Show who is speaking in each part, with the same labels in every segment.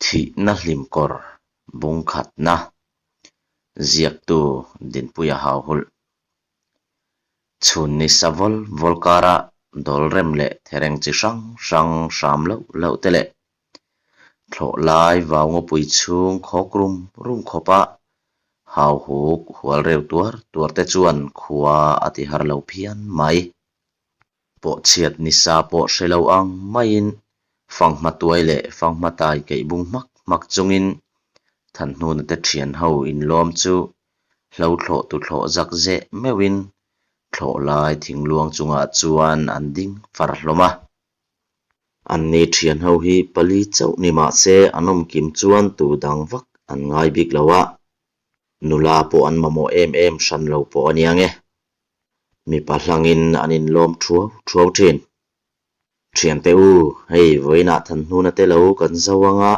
Speaker 1: Thihna hlimkawr bungkhatna ziaktu Dinpuia Hauhulh. Chhun ni sa vawl vawl kara dawl rem leh thereng chi hrang hrang hram loh loh te leh thlawh lai vau ngawpui chhung khawk rum rum khawpa hauhuk hual reu tuar tuar te chuan khua a ti har lo phian mai. Pawhchhiat nisa pawh hre lo ang maiin fanghma tuai leh fanghma tai keih bung hmak hmak chungin Thanhnuna te thian ho inlawm chu hlo thlawh tu thlawh zak zeh meuhin thlawh lai thingluang chungah chuan an ding far hlawm a. Anni thian ho hi pali chauh ni mah se an awm kim chuan tu dang vak an ngai bik lo a, nula pawh an mamawh em em hran lo pawh a nia nge. Mipa hlangin an inlawm thuau thuau thin. Thiante u, hei vawiinah Thanhnuna te lo kan zo anga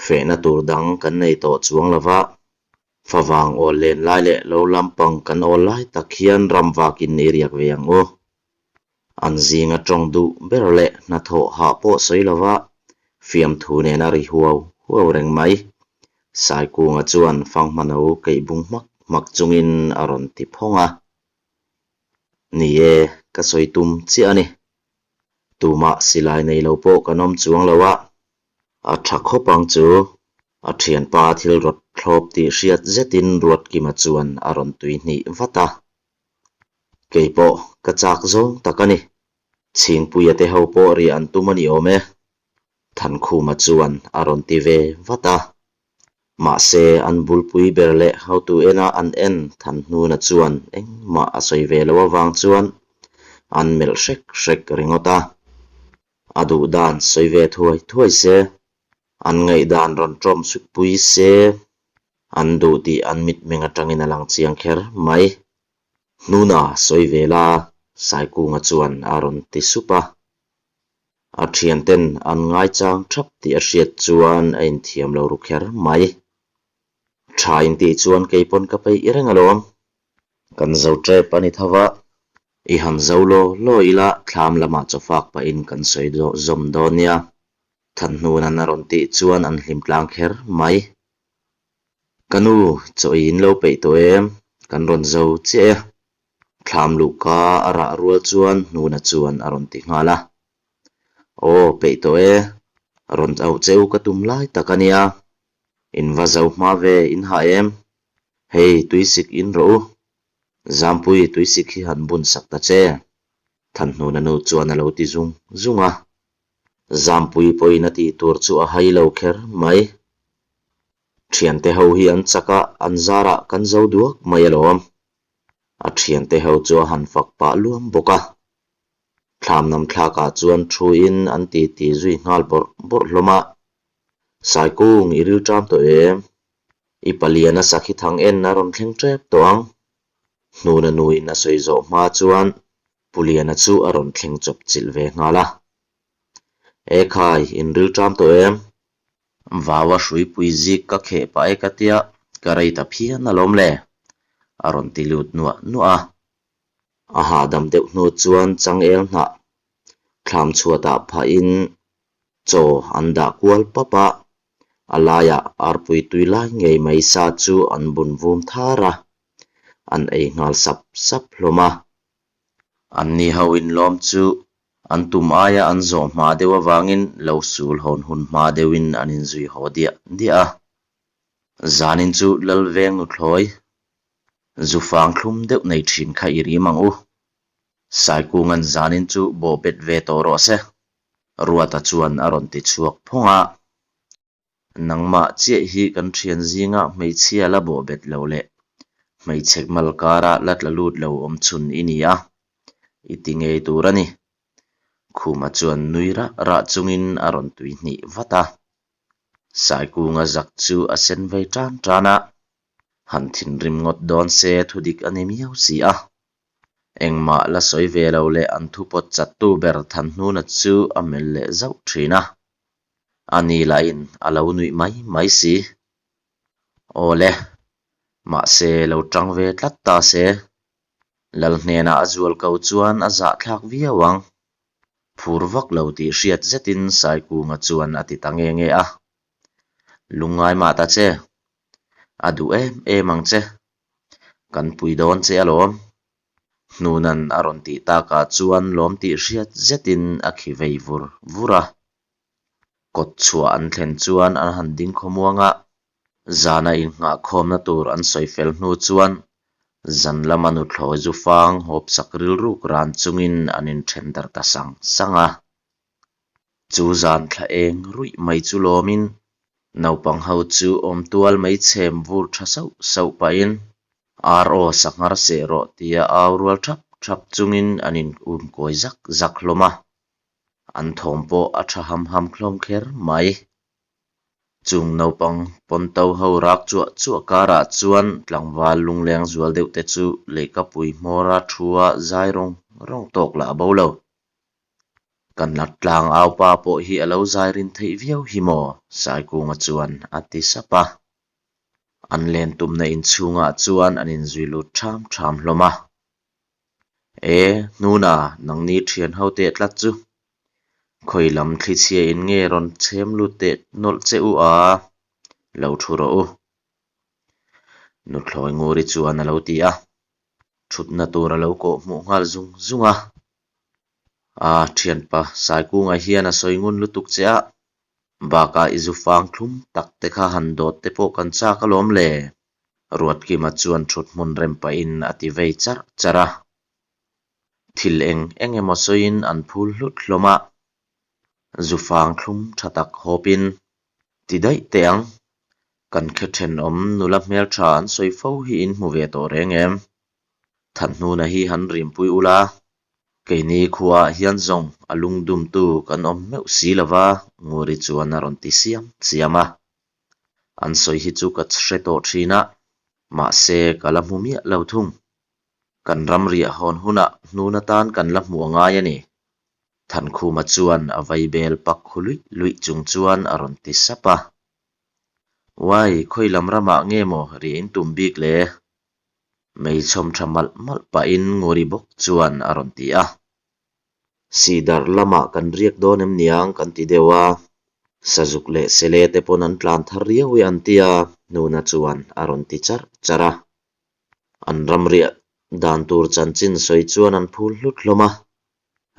Speaker 1: fehna tur dang kan nei tawh chuang lo va, favang awl len lai leh lo lampang kan awl lai tak hian ram vakin i riak ve ang u. An zinga tawng duh ber leh hnathawh hah pawh sawi lo va, fiamthu nena ri huau huau reng mai. Saikunga chuan fanghma no keih bung hmak hmak chungin a rawn ti phawng a. Ni e, ka sawi tum chiah a ni. Tumah silai nei lo pawh kan awm chuang lo a. A tha khawp ang chu. A thianpa thil rawt thlawp tih hriat zetin Ruatkima chuan a rawn tui hnih vat a. Kei pawh ka chak zawng tak a ni. Chhingpuia te ho pawh riah an tum a ni awm e. Thankhuma chuan a rawn ti ve vat a. Mahse, an bulpui ber leh hotu ena an en Thanhnuna chuan engmah a sawi ve loh avang chuan an melh hrek hrek ringawt a. A duh dan sawi ve thuai thuai se, an ngaihdan rawn tawm sukpui se, an duh tih an mitmeng atangin a lang chiang kher mai. Hnuna sawi ve la, Saikunga chuan a rawn ti sup a. A thianten an ngaichang thap tih a hriat chuan a inthiam lo ru kher mai. Tha intih chuan kei pawn ka peih reng alawm. Kan zo tep a ni tho va, i han zo law law ila thlam lamah chawfak pahin kan sawi zawm dawn nia. Thanhnunan a rawn tih chuan an hlim tlang kher mai. Ka nu, chaw i in lo peih tawh em? Kan rawn zo chiah e. Thlam luhka a rah rual chuan Hnuna chuan a rawn ti nghal a. Aw, peih tawh e. Rawn auh che u ka tum lai tak a nia. In va zo hma ve, in hah em? Hei, tuisik in rawh u. Zampui, tuisik hi han bun sak ta che. Thanhnuna nu chuan a lo ti zung zung a. Zampui pawhin a tih tur chu a hai lo kher mai. Thiante ho hi an chak a, an zarah kan zo duak mai alawm. A thiante ho chu a han fak pah luam bawk a. Thlam nam thlakah chuan thuin an titi zui nghal bawrh bawrh hlawm a. Saikung, i ril ṭam tawh em? I palian a sakhi thang en a rawn thleng ṭep tawh ang. Hnuna nuin a sawi zawh hma chuan Puliana chu a rawn thleng chawp chilh ve nghal a. E khai, in ril ṭam tawh em? Vaua hruipui zik ka kheh pah e ka tia, ka rei ta phian alawm le, a rawn ti lut nuah nuah a. A hahdam deuh hnu chuan changel hnah thlam chhuatah phahin chaw an dah kual pap a, a laiah arpui tui lai ngei mai sa chu an bun vum thar a, an ei nghal sap sap hlawm a. Anni ho inlawm chu an tum aia an zawh hma deuh avangin lo sul hawn hun hma deuhin an inzui haw diah diah a. Zanin chu Lalveng nuthlawi zufang thlum deuh nei thin kha i rim ang u. Saikunga'n zanin chu bawhbet ve tawh rawh se, Ruata chuan a rawn ti chhuak phawng a. Nangmah chiah hi kan thian zinga hmeichhia la bawhbet lo leh hmeichhe mal kara la tla lut lo awm chhun i ni a, i ti ngei tur a ni. Khuma chuan nui rah rah chungin a rawn tui hnih vat a. Saikunga zak chu a sen vei tan tan a, han thinrim ngawt dawn se thudik a ni miau si a. Engmah la sawi ve lo leh an thupawt chattu ber Thanhnuna chu a melh leh zauh thin a. A ni lahin a lo nuih mai mai si. Aw le, mahse lo tang ve tlat ta se. Lal hnenah a zual ko chuan a zahthlak viau ang. Phur vak lo tih hriat zetin Saikunga chuan a ti ta nge nge a. Lungngai mah ta che. A duh em em ang che. Kan pui dawn che alawm. Hnunan a rawn tih takah chuan lawm tih hriat zetin a khi vei vur vur a. Kawt chhuah an thlen chuan an han ding khawmuang a, zana innghahkhawmna tur an sawi fel hnu chuan zan lama nuthlawi zu fang hawpsak rilruk ran chungin an inthen darh ta sang sang a. Chu zan thla eng ruih mai chu lawmin naupang ho chu awm tual mai chhem vur tha sauh sauh pahin ar aw sanghar seh rawh tia au rual thap thap chungin an in um kawi zak zak hlawm a. An thawm pawh a tha ham ham hlawm kher mai. Chung naupang pawnto ho rak chuah chuah karah chuan tlangval lungleng zual deuh te chu lehkapui hmawra thua zai rawng rawng tawk lah a bo lo. Kan la tlang au pa pawh hi a lo zai rin theih viau hi maw? Saikunga chuan a ti sap a. An len tumna inchhungah chuan an inzui lut ṭham ṭham hlawm a. E, hnuna, nangni ṭhian ho teh tlat chu. Khawi lam thlichhia in nge rawn chhem lut teh nawlh che u a? Lo ṭhu rawh u. Nuthlawi Nguri chuan a lo ti a. Ṭhutna tur a lo kawh hmuh nghal zung zung a. A, ṭhianpa Saikunga hian a sawi ngun lutuk che a, bakah i zu fang thlum tak te kha han dawt te pawh kan chak alawm le. Ruatkima chuan ṭhut hmun rem pahin a ti vei charh charh a. Thil eng eng emaw sawiin an phul hlut hlawm a, zu fang thlum ṭha tak hawpin ti daih teh ang. Kan khe ṭhenawm nula hmelṭha an sawi fo hi in hmu ve tawh reng em? Thanhnuna hi han rimpui ula, keini khuaah hian zawng a lungdumtu kan awm meuh si lova Nguri chuan a rawn ti siam siam a. An sawi hi chu ka hre tawh thin a, mahse ka la hmu miah lo thung. Kan ram riah hawn hunah hnun atan kan la hmuh a ngai a ni. Thankhuma chuan a vaibel pak khu luih luih chung chuan a rawn ti sap a. Uai, khawi lam ramah nge maw riah in tum bik le? Mei chhawm tha malh malh pahin Nguri bawk chuan a rawn ti a. Sihdar lamah kan riak dawn em niang kan ti deuh a, Sazuk leh Sele te pawn an tlan thar riau i an ti a, Hnuna chuan a rawn ti charh charh a. An ramriah dan tur chanchin sawi chuan an phul hlut hlawm a.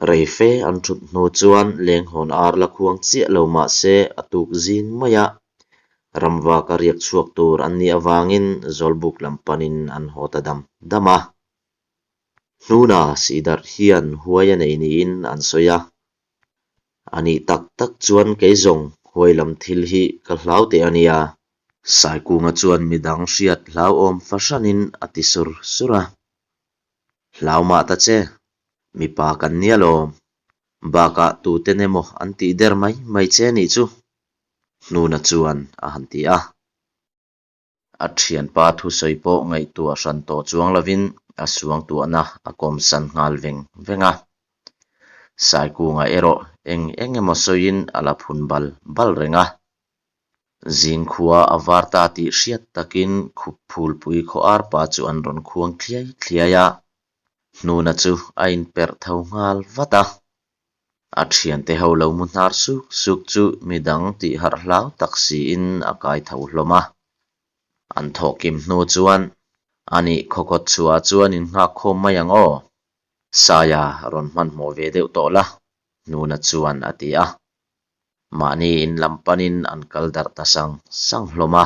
Speaker 1: Rei fe an thut hnu chuan lenghawn ar la khuang chiah lo mah se a tuk zing mai a, ramvaka riak chhuak tur an nih avangin Zawlbuk lam panin an haw ta dam dam a. Hnuna sihdarh hian huai a nei niin an sawi a. A nih tak tak chuan kei zawng huai lam thil hi ka hlau teh a nia. Saikunga chuan midang hriat hlauhawm fahranin a ti sur sur a. Hlau mah ta che, mipa kan nia lawm. Bakah tuten emaw an tih der mai mai che nih chu, Hnuna chuan a han ti a. A thianpa thusawi pawh ngaihtuah hran tawh chuang lovin a suangtuahna a kawmsan nghal veng veng a. Saikunga erawh eng eng emaw sawiin a la phun bal bal reng a. Zingkhua a var ta tih hriat takin khup phulpui khaw arpa chu an rawn khuang thliai thliai a, Hnuna chu a inperh tho nghal vat a. A thiante ho lo mu hnar suk suk chu midang tih harh hlau tak siin a kai tho hlawm a. An thawh kim hnu chuan, Anih khawkawt chhuah chuan in nghak khawm mai ang aw? Saia rawn hmanhmawh ve deuh tawh la, Hnuna chuan a ti a. Mahni in lam panin an kal darh ta sang sang hlawm a.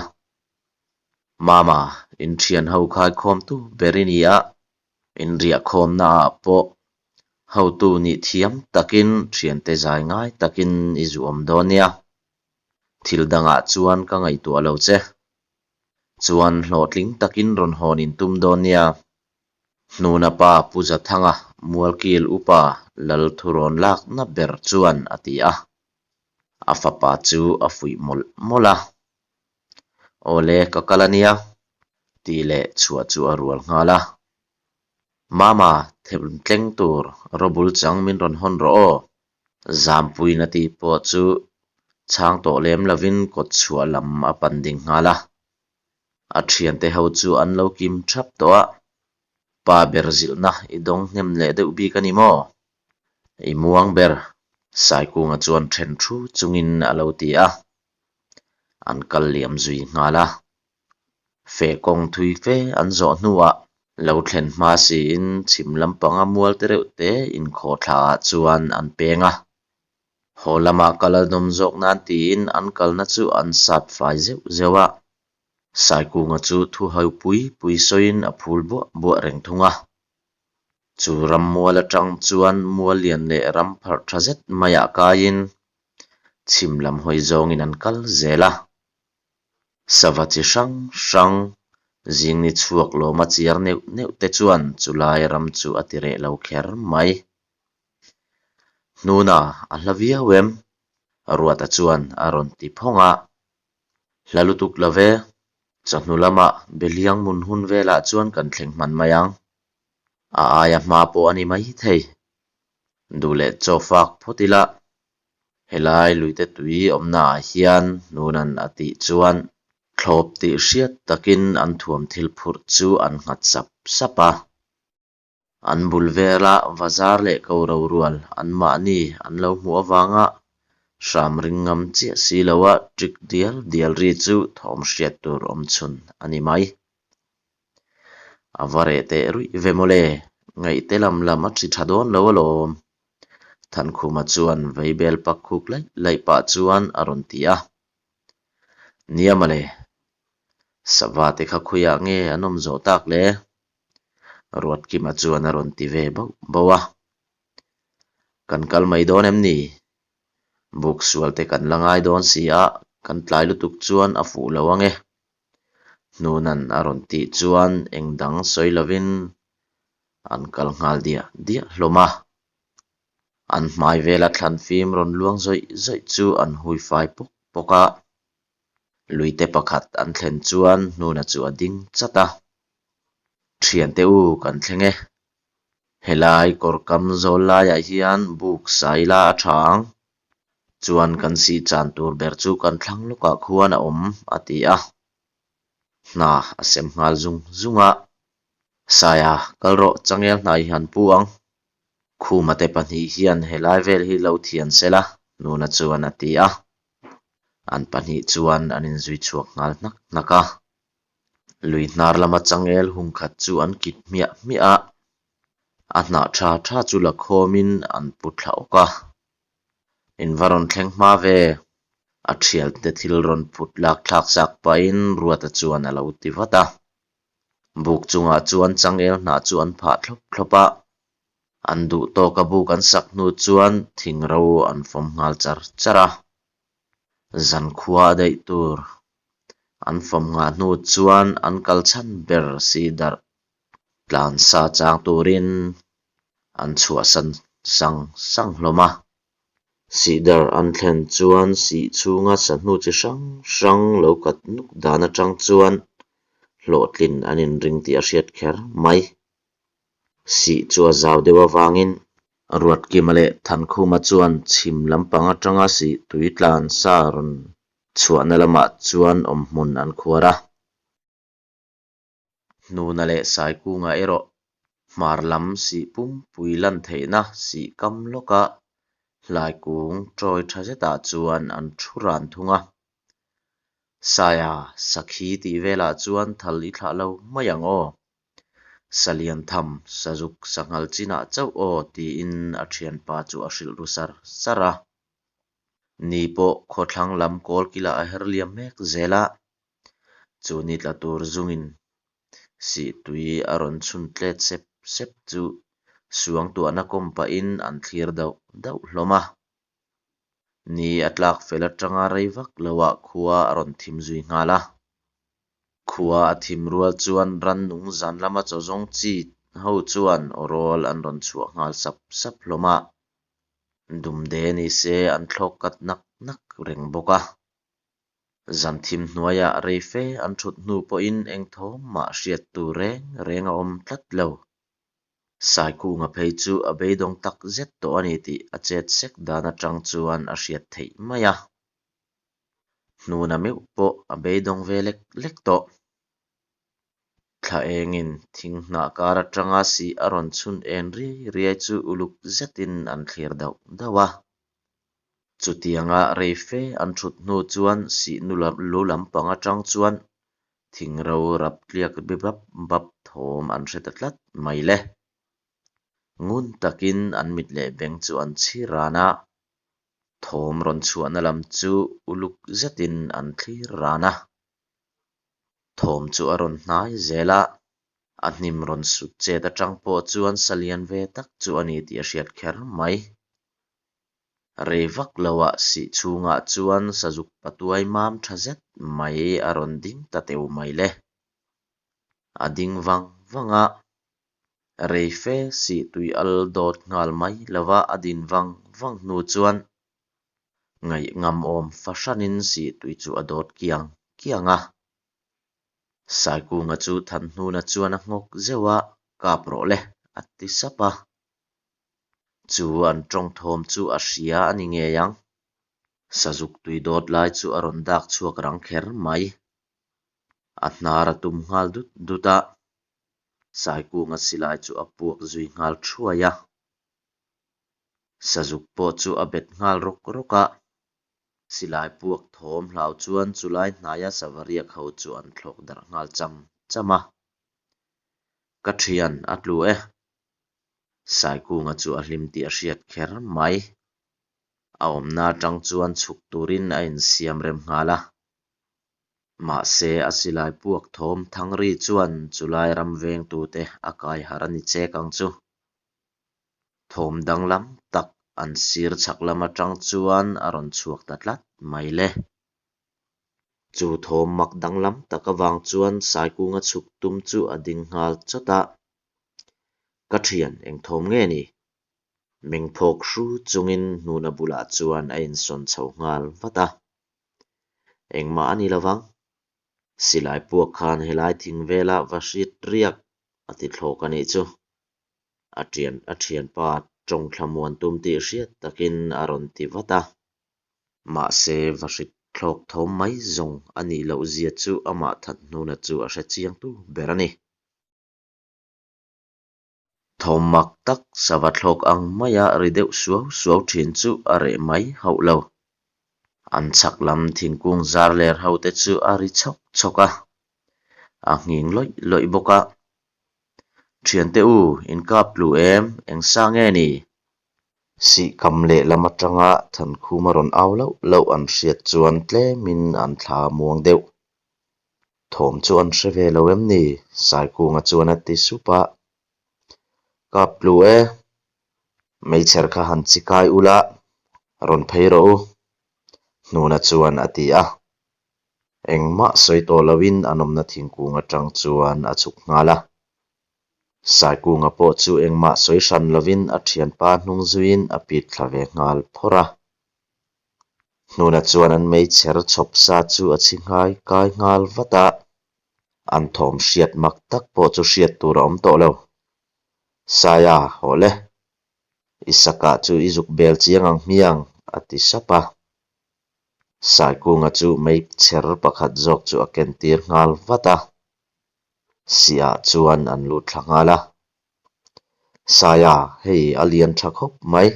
Speaker 1: Mama, in thian ho khaikhawmtu ber i ni a, in riahkhawmna ah pawh hotu nih thiam takin thiante zai ngai takin i zuam dawn nia. Thil dangah chuan ka ngaihtuah lo che. Chuan hlawhtling takin rawn hawn in tum dawn nia. Hnuna pa Pu Zathanga Mualkil upa Lal thurawn lakna ber chuan a ti a. A fapa chu a fuih mawlh mawlh a. Awle ka kal a nia tih leh chhuah chu a rual nghal a. Mama, themtleng tur rawbul chang min rawn hawn rawh aw. Zampuina tih pawh chu chhang tawh lem lovin kawt chhuah lam a pan ding nghal a. A thiante ho chu an lo kim thap tawh a, pa ber zilhna i dawng hnem leh deuh bik a ni maw? I muang ber, Saikunga chuan then thu chungin a lo ti a. An kal liam zui nghal a. Feh kawng thui fe an zawh hnuah lo thlen hma siin chhim lampanga mual te reuh te inkhawhthla ah chuan an peng a. Haw lamah kal a nawm zawk nan tiin an kalna chu an sat fai zeuh zeuh a. Saikunga chu thu hau pui pui sawiin a phul buah buah reng thung a. Chu ram mual atang chuan mual lian leh ram pharh tha zet maiah kaiin chhim lam hawi zawngin an kal zel a. Sava chi hrang hrang zing ni chhuak lawma chiar neuh neuh te chuan chulai ram chu a ti reh lo kher mai. Hnuna a hla viau em? Ruata chuan a rawn ti phawng a. Hla lutuk lo ve, chawhnu lamah Behliang mun hun velah chuan kan thleng hman mai ang. A aia hma pawh a ni mai thei. Duh leh chaw fak phawt ila, helai luite tui awmnaah hian Hnunan a tih chuan thlawp tih hriat takin an thuam thil phurh chu an nghat sap sap a. An bul vela vazar leh ko ro rual anmahni an lo hmuh avanga hram ring ngam chiah si loa ṭik dial dial ri chu thawm hriat tur awm chhun a ni mai. A va reh teh ruih ve mawle, ngaihte lam lam a ṭhi ṭha dawn lo alawm. Thankhuma chuan veibel pak khuk laih laih pah chuan a rawn ti a. Nia mawle, sava te kha khawiah nge an awm zawh tak le? Ruatkima chuan a rawn ti ve bauh bauh a. Kan kal mai dawn em ni? Buk sual te kan la ngai dawn si a, kan tlai lutuk chuan a fuh lo ang e. Hnunan a rawn tih chuan eng dang sawi lovin an kal nghal diah diah hlawm a. An hmai vela thlan fim rawn luang zawih zawih chu an hui fai pawk pawk a. Luite pakhat an thlen chuan Hnuna chu a ding chat a. Thiante u kan thleng e. Helai kawr kam zawl laiah hian buk sai la a tha ang. Chuan kan sih chan tur ber chu kan thlang lawkah khuan a awm, a ti a. Hna a sem nghal zung zung a. Saia, kal rawh, changel hna i han pu ang. Khuma te pahnih hian helai vel hi lo thian sela, Nuna chuan a ti a. An pahnih chuan an inzui chhuak nghal hnak hnak a. Lui hnar lama changel hung khat chu an kit hmiah hmiah a, a hnah tha tha chu la khawmin an pu thla awk a. In va rawn thleng hma ve, a thialte thil rawn phut lak thlak chak pahin Ruata chuan a lo ti vat a. Buk chungah chuan changel hnah chu an phah thlawp thlawp a, an duh tawka buk an sak hnu chuan thing ro an fawm nghal char char a. Zankhua a daih tur an fawm nghah hnu chuan an kal chhan ber si darh tlan sa chang turin an chhuahsan sang sang hlawm a. Sihdar an thlen chuan sih chhunga sahnu chi hrang hrang lo kat nuk dan atang chuan hlawhtlin an inring tih a hriat kher mai. Sih chu a zau deuh avangin Ruatkima leh Thankhuma chuan chhim lampang atanga sih tui tlan sa rawn chhuahna lamah chuan awmhmun an khuar a. Hnuna leh Saikunga erawh hmar lam sih pumpui lan theihna sih kam lawka hlaikung tawi tha zetah chuan an thu ran thung a. Saia, Sakhi tih velah chuan thal i thlah lo mai ang aw. Salian tham, sazuk sanghal chinah chauh aw tiin a thianpa chu a hrilh ru sar sar a. Ni pawh khawthlang lam kawl kilah a her liam mek zel a, chu ni tla tur zungin sih tui a rawn chhun tlet sep sep chu suangtuahna kawm pahin an thlir dauh dauh hlawm a. Ni a tlak fel atanga rei vak loah khua a rawn thim zui nghal a. Khua a thim rual chuan rannung zan lama chaw zawng chi ho chuan aw rawl an rawn chhuah nghal sap sap hlawm a. Dumde ni se an thlawk kat nak nak reng bawk a. Zan thim hnuaiah rei fe an thut hnu pawhin eng thawm mah hriat tur reng reng a awm tlat lo. Saikunga phei chu a beidawng tak zet tawh a ni tih a chet sek dan atang chuan a hriat theih mai a. Hnuna meuh pawh a beidawng ve lek lek tawh. Thla engin thing hnah kar atanga sih a rawn chhun en riai riai chu uluk zetin an thlir dauh dauh a. Chutianga rei fe an thut hnu chuan sihnu lam lu lampang atang chuan thing ro rap tliak bi bap bap thawm an hre ta tlat mai le. Ngun takin an mit leh beng chu an chhi ran a, thawm rawn chhuahna lam chu uluk zetin an thlir ran a. Thawm chu a rawn hnai zel a, a hnim rawn sut chet atang pawh chuan sa lian ve tak chu a ni tih a hriat kher mai. Rei vak loah sih chhungah chuan sazuk patuai mam tha zet mai a rawn ding ta teu mai le. A ding vang vang a. Rei fe sih tui al dawt nghal mai lova a din vang vang hnu chuan ngaih ngam awm fahranin sih tui chu a dawt kiang kiang a. Saikunga chu Thanhnuna chuan a nghawk zeuh a, Kap rawh le, a ti sap a. Chu an tawng thawm chu a hria a ni ngei ang. Sazuk tui dawt lai chu a rawn dak chhuak rang kher mai. A hnar a tum nghal dut dut a. Saikunga silai chu a puak zui nghal thuai a. Sazuk pawh chu a bet nghal rawk rawk a. Silai puak thawm hlau chuan chulai hnaia savariak ho chu an thlawk darh nghal cham cham a. Ka thian a tlu e. Saikunga chu a hlim tih a hriat kher mai. A awmna atang chuan chhuk turin a insiam rem nghal a. Mahse, a silai puak thawm thang ri chuan chulai ram vengtute a kai harh a ni chek ang chu. Thawm danglam tak an sir chhak lam atang chuan a rawn chhuak ta tlat mai le. Chu thawm mak danglam tak avang chuan Saikunga chhuk tum chu a ding nghal chawt a. Ka thian, eng thawm nge ni? Mengphawk hru chungin hnuna bulah chuan a insawn chho nghal vat a. Engmah a ni lo vang. Silai puak khan helai thing vela va hrit riak a ti thlawk a nih chu. A ṭian a ṭhianpa tawng thlamuan tum tih hriat takin a rawn ti vat a. Mahse, va hrit thlawk thawm mai zawng a nih loh zia chu amah that hnuna chu a hre chiangtu ber a ni. Thawm mak tak sava thlawk ang maia ri deuh suau suau thin chu a reh mai hauh lo. An chhak lam thingkung zar ler ho te chu a ri chhawk chhawk a, a nghing lawih lawih bawk a. Thiante u, in kap tlu em? Eng sa nge ni? Sihkam lehlam atanga Thankhuma rawn au loh loh an hriat chuan tlemin an thla muang deuh. Thawm chu an hre ve lo em ni? Saikunga chuan a ti sup a. Kap tlu e, meichher kha han chi kai ula, rawn phei rawh u, Hnuna chuan a ti a. Engmah sawi tawh loin an awmna thingkung atang chuan a chhuk nghal a. Saikunga pawh chu engmah sawi hran lovin a thianpa hnung zuiin a pit thla ve nghal phawrh a. Hnuna chuan an meichher chhawp sa chu a chhi nghai kai nghal vat a, an thawm hriat mak tak pawh chu hriat tur a awm tawh lo. Saia, hawh le. I sakah chu i zuk bel chiang ang hmiang, a ti sap a. Saikunga chu meichher pakhat zawk chu a ken tir nghal vat a. Siah chuan an lut thla nghal a. Saia, hei a lian tha khawp mai.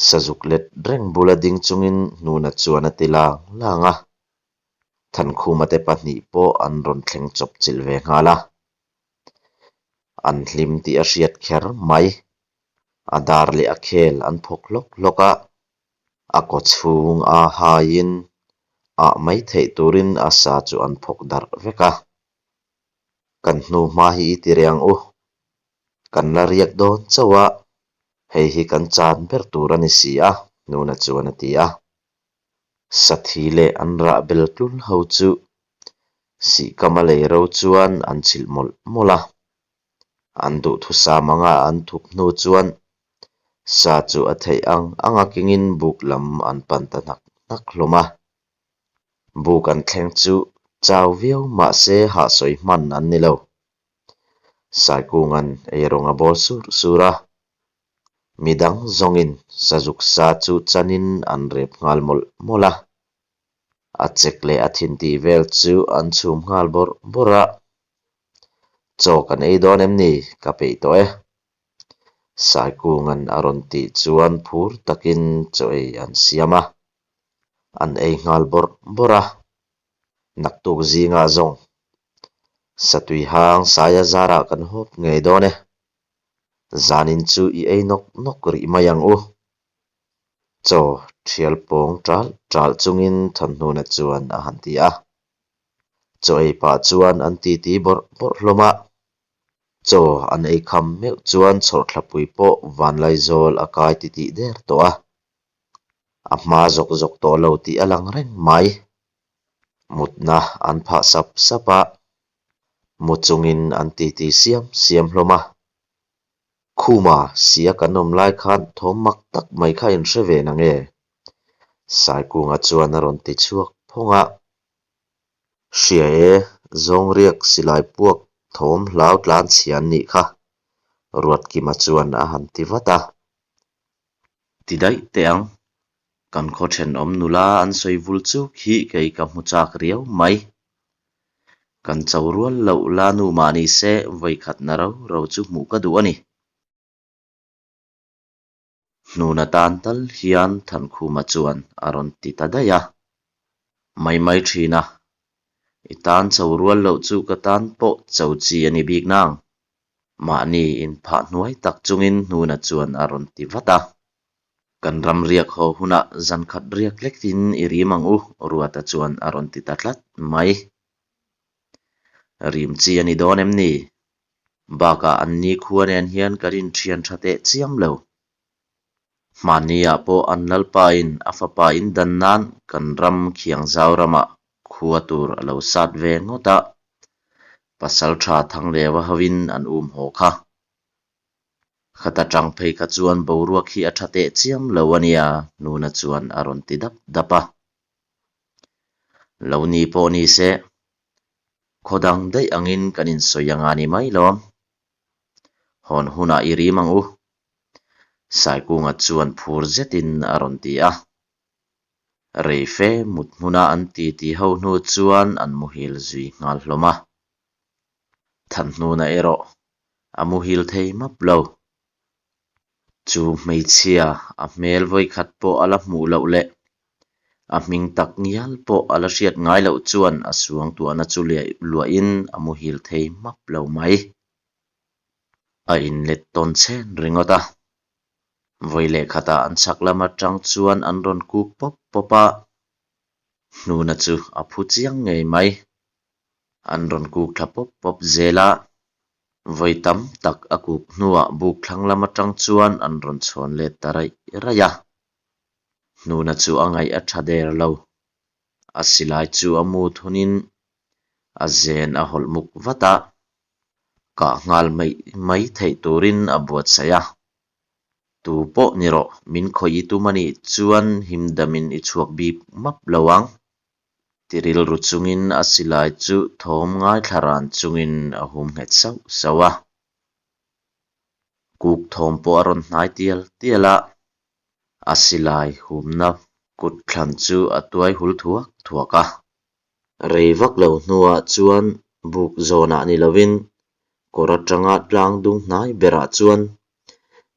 Speaker 1: Sazuk let reng bula ding chungin Hnuna chuan a ti lang lang a. Thankhuma te pahnih pawh an rawn thleng chawp chilh ve nghal a. An hlim tih a hriat kher mai. A dar leh a khel an phawk hlawk hlawk a. A kaw chhung a haiin ah mai theih turin a sa chu an phawk darh vek a. Kan hnu hma hi i ti reh ang u. Kan la riak dawn chauh a, hei hi kan chan ber tur a ni si a, Nuna chuan a ti a. Sathi leh an rah bel tlul ho chu sihkam a lei ro chuan an chhilh mawlh mawlh a. An duhthusam anga an thup hnu chuan sa chu a theih ang anga kengin buk lam an pan ta hnak hnak hlawm a. Buk an thleng chu chau viau mahse hahsawi hman an ni lo. Saikunga'n eirawng a bawl sur sur a, midang zawngin sazuk sa chu chanin an rep nghal mawlh mawlh a. A chek leh a thin tih vel chu an chhum nghal bawrh bawrh a. Chaw kan ei dawn em ni? Ka peih tawh e. Saikunga'n a rawn tih chuan phur takin chaw ei an siam a, an ei nghal bawrh bawrh a. Naktuk zingah zawng satui hang saia zarah kan hawp ngei dawn e. Zanin chu i ei nawk nawk rih mai ang u. Chaw thial pawng ṭalh ṭalh chungin Thanhnuna chuan a han ti a. Chaw ei pah chuan an titi bawrh bawrh hlawm a. Chaw an ei kham meuh chuan chhawrthlapui pawh Vanlaizawl a kai titih der tawh a. A hma zawk zawk tawh lo tih a lang reng mai. Mutna an phah sap sap a, mu chungin an titi siam siam hlawm a. Khuma sia kan awm lai khan thawm mak tak mai kha in hre ve nange? Saikunga chuan a rawn ti chhuak phawng a. Hria e, zawngriak silai puak thawm hlau tlan chhia an nih kha, Ruatkima chuan a han ti vat a. Ti daih teh ang, kan khaw thenawm nula an sawi vul chuk hi kei ka hmu chak riau mai. Kan cho rual loh la nu mah ni se vawikhatna ro ro chu hmuh ka duh a ni. Hnuna tan tal hian Thankhuma chuan a rawn ti ta daih a. Mai mai thin a, i tan cho rual loh chu ka tan pawh cho chi a ni bik nang. Mahni inphah hnuai tak chungin Hnuna chuan a rawn ti vat a. Kan ram riak haw hunah zan khat riak lekin i rim ang u, Ruata chuan a rawn ti ta tlat mai. Rim chi a ni dawn em ni? Bakah an ni khua nen hian kan inthian tha teh chiam lo. Hmanniah pawh an lalpain a fapa in dan nan kan ram Khiangzau ramah khua tur a lo sat ve ngawt a, pasal tha Thangleva hovin an um haw kha. Khata tang phei kha chuan boruak hi a tha teh chiam lo a nia, Nuna chuan a rawn ti dap dap a. Lo ni pawh ni se, khaw dang daih angin kan insawi anga ni mai lawm. Hawn hunah i rim ang u. Saikunga chuan phur zetin a rawn ti a. Reife mut hmuna an titi ho hnu chuan an muhil zui nghal hlawm a. Thanhnuna erawh a muhil thei map lo. Chu hmeichhia a hmel vawikhat pawh a la hmuh loh leh a hming tak ngial pawh a la hriat ngai loh chuan a suangtuahna chu luahin a muhil thei map lo mai. A inlet tawn chhen ringawt a. Vawi leh khatah an chhak lam atang chuan an rawn kuk pawp pawp a, hnuna chu a phu chiang ngei mai. An rawn kuk thla pawp pawp zel a, vawi tam tak a kuk hnuah buk thlang lam atang chuan an rawn chhawn let ta raih raih a. Hnuna chu a ngaih a tha der lo. A silai chu a mu thunin a zen a hawlh muk vat a. Kah nghal mai mai theih turin a buatsaih a. Tu pawh ni rawh, min khawih i tum a nih chuan himdamin i chhuak bik map lo ang. Ti rilru chungin a silai chu thawm ngaithla ran chungin a hum nghet sauh sauh a. Kuk thawm pawh a rawn hnai tial tial a, a silai humna kut thlan chu a tuai hul thuak thuak a. Rei vak lo hnuah chuan buk zawnah ni lovin kawr atanga tlang dung hnai berah chuan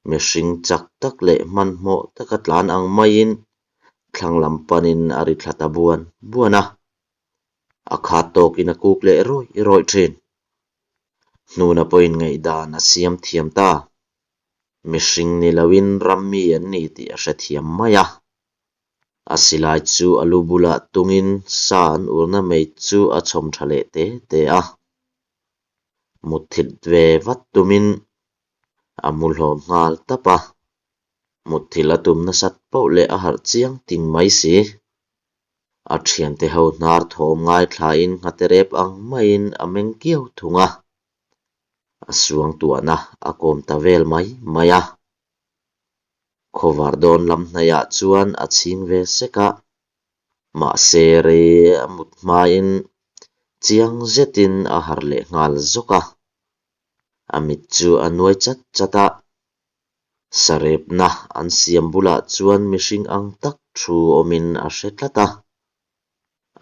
Speaker 1: mihring chak tak leh hmanhmawh taka tlan ang maiin thlang lam panin a ri thla ta buan buan a, a khat tawkin a kuk leh rawih rawih thin. Hnuna pawhin ngaihdan a siam thiam ta. Mihring ni loin ram mi an ni tih a hrethiam mai a. A silai chu a lu bulah tungin sa an urna mai chu a chhawm tha leh te te a. Mutthilh ve vat tumin a mu hlawm nghal tap a. Mutthilh a tum nasat poh leh a harh chiang ting mai si. A thiante ho hnar thawm ngaithlain nghate rep ang maiin a meng kiau thung a. A suangtuahna a kawm ta vel mai mai a. Khawvar dawn lam hnaihah chuan a chhing ve sek a, mahse rei a mut hmain chiang zetin a harh leh nghal zawk a. A mit chu a nuai chat chat a, sarepna an siam bulah chuan mihring ang tak thu awmin a hre tlat a.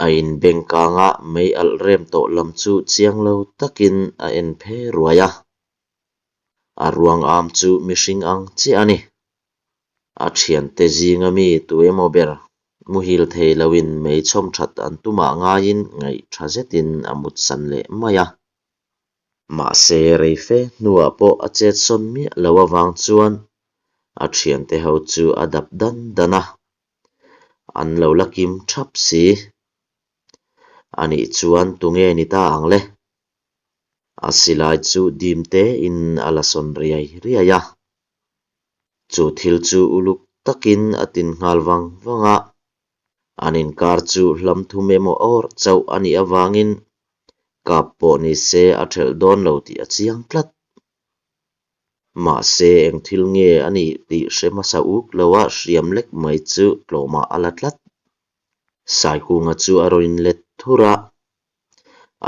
Speaker 1: A inbeng kanga mei alh rem tawh lam chu chiang lo takin a en phe ruai a. A ruang am chu mihring ang chiah a ni. A thiante zinga mi tu emaw ber muhil thei loin mei chhawm that an tumah ngaiin ngaih tha zetin a mutsan leh mai a. Mahse rei fe hnuah pawh a chet sawn miah lo avang chuan a thiante ho chu a dap dan dan a, an lo la kim thap si. Anih chuan tunge ni ta ang le? A silai chu dim tein a la sawn riai riai a. Chu thil chu uluk takin a tin nghal vang vang a, an inkar chu hlam thum emaw awr chauh a nih avangin kap pawh ni se a thelh dawn lo tih a chiang tlat. Mahse eng thil nge a nih tih hre hmasa uk loa hriam lek mai chu tlawmah a la tlat. Saikunga chu a rawn inlet thur a,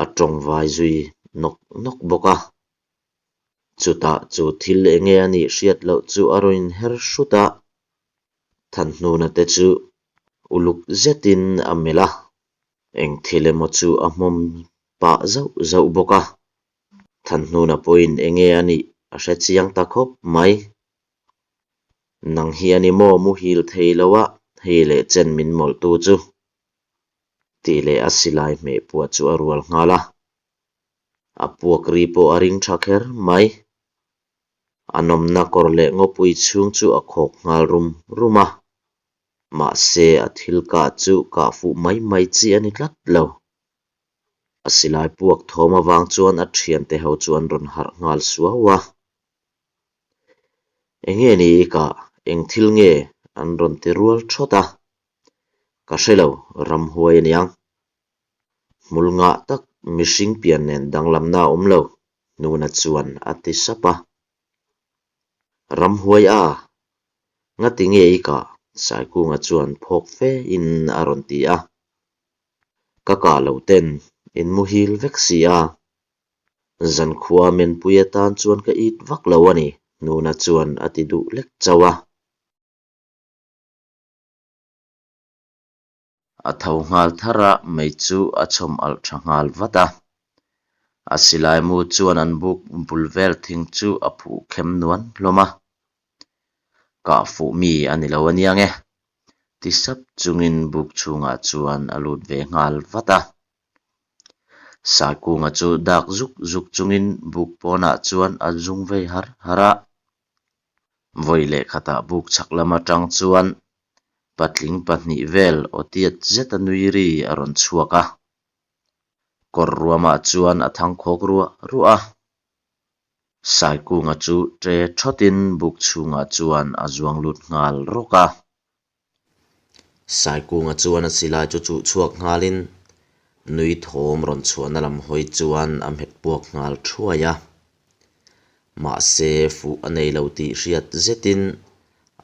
Speaker 1: a tawngvai zui nawk nawk bawk a. Chutah chu thil enge a nih hriat loh chu a rawn inher hrut a, Thanhnuna te chu uluk zetin a melh a, eng thil emaw chu a hmawm pah zauh zauh bawk a. Thanhnuna pawhin enge a nih a hre chiang ta khawp mai. Nang hi a ni maw muhil thei lo a, hei leh chen min mawlhtu chu. Tih leh a silai hmeh puah chu a rual nghal a. A puak ri pawh a ring tha kher mai. A nawmna kawr leh ngawpui chhung chu a khawk nghal rum rum a. Mahse a thil kah chu kah fuh mai mai chi a ni tlat lo. A silai puak thawm avang chuan a thiante ho chu an rawn harh nghal suau a. Enge ni i kah? Eng thil nge? an rawn ti rual thawt a. Ka hre lo, ramhuai a niang. Hmul ngah tak mihring pian nen danglamna a awm lo, Hnuna chuan a ti sap a. Ramhuai a, ngati nge i kah? Saikunga chuan phawk fe in a rawn ti a. Ka kah lo ten in muhil vek si a. Zankhua menpui atan chuan ka it vak lo a ni, Hnuna chuan a ti duh lek chauh a. A tho nghal thar a, mei chu a chhawm alh tha nghal vat a. A silai mu chuan an buk bul vel thing chu a phuh khem nuan hlawm a. Kah fuh mi a ni lo aniang e, ti sap chungin buk chhungah chuan a lut ve nghal vat a. Saikunga chu dak zuk zuk chungin buk pawnah chuan a zung vei har har a. Vawi leh khatah buk chhak lam atang chuan patling pahnih vel aw tiat zeta nui ri a rawn chhuak a. Kawr ruamah chuan a thang khawk ruah ruah a. Saikunga chu ṭe thawtin buk chhungah chuan a zuang lut nghal rawk a. Saikunga chuan a silai chu chuh chhuak nghalin nui thawm rawn chhuahna lam hawi chuan a hmet puak nghal thuai a. Mahse fuh a nei lo tih hriat zetin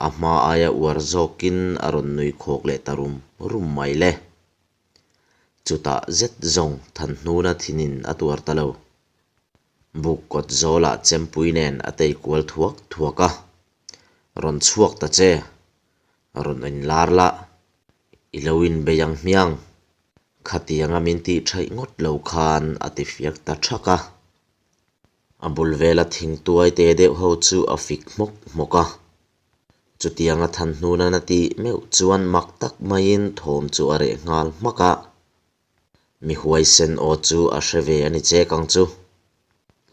Speaker 1: a hma aia uar zawkin a rawn nui khawk leh ta rum rum mai le. Chutah zet zawng Thanhnuna thinin a tuar ta lo. Buk kawt zawlah chempui nen a tei kual thuak thuak a, Rawn chhuak ta che, rawn inlar la, i lo inbei ang hmiang, khatianga min tih theih ngawt lo khan a ti fiak ta thak a. A bul vela thingtuai te deuh ho chu a fik hmawk hmawk a, chutianga Thanhnuna tih meuh chuan mak tak maiin thawm chu a reh nghal hmak a. Mi huaisen aw chu a hre ve a ni chek ang chu.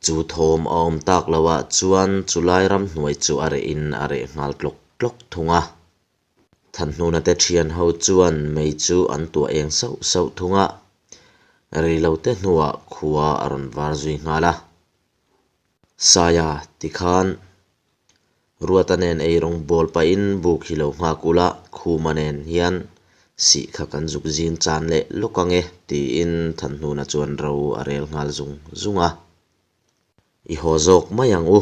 Speaker 1: Chu thawm a awm tak lo ah chuan chulai ramhnuai chu a reh in a reh nghal tlawk tlawk thung a. Thanhnuna te thian ho chuan mei chu an tuah eng sauh sauh thung a, rei lo te hnuah khua a rawn var zui nghal a. Saia tikhan Ruata nen ei rawng bawl pahin buk hi lo nghak ula, Khuma nen hian sih kha kan zuk zing chan leh lawk ang e, tiin Thanhnuna chuan ro a rel nghal zung zung a. I haw zawk mai ang u.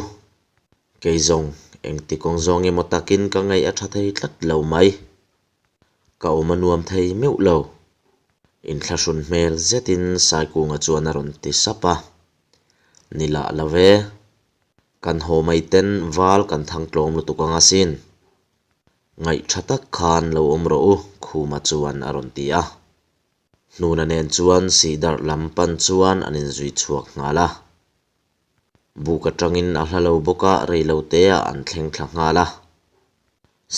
Speaker 1: Kei zawng, engti kawng zawng emaw takin ka ngaih a tha thei tlat lo mai. Ka awm a nuam thei meuh lo. Inthlahrun hmel zetin Saikunga chuan a rawn ti sap a. Ni lah lo ve. Kan haw mai ten val kan thang tlawm lutuk ang asin. Ngaih tha tak khan lo awm rawh u, Khuma chuan a rawn ti a. Hnuna nen chuan sih darh lam pan chuan an inzui chhuak nghal a. Buk atangin a hla lo bawk a, reiloteah an thleng thla nghal a.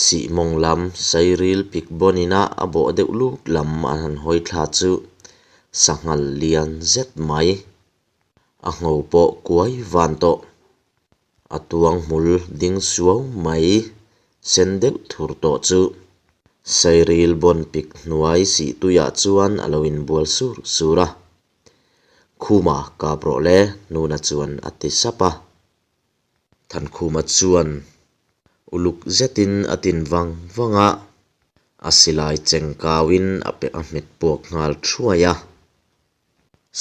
Speaker 1: Sihmawng lam Sairil pik bawn ina a bawh deuh lut lam an han hawi thla chu sanghal lian zet mai. A ngho pawh kuai van tawh. A tuang hmul ding suau mai sen deuh thur tawh chu Sairil bawn pik hnuai sihtuiah chuan a lo inbual sur sur a. Khuma kap rawh le, Nuna chuan a ti sap a. Thankhuma chuan uluk zetin a tin vang vang a, a silai cheng kauin a pe a hmet puak nghal thuai a.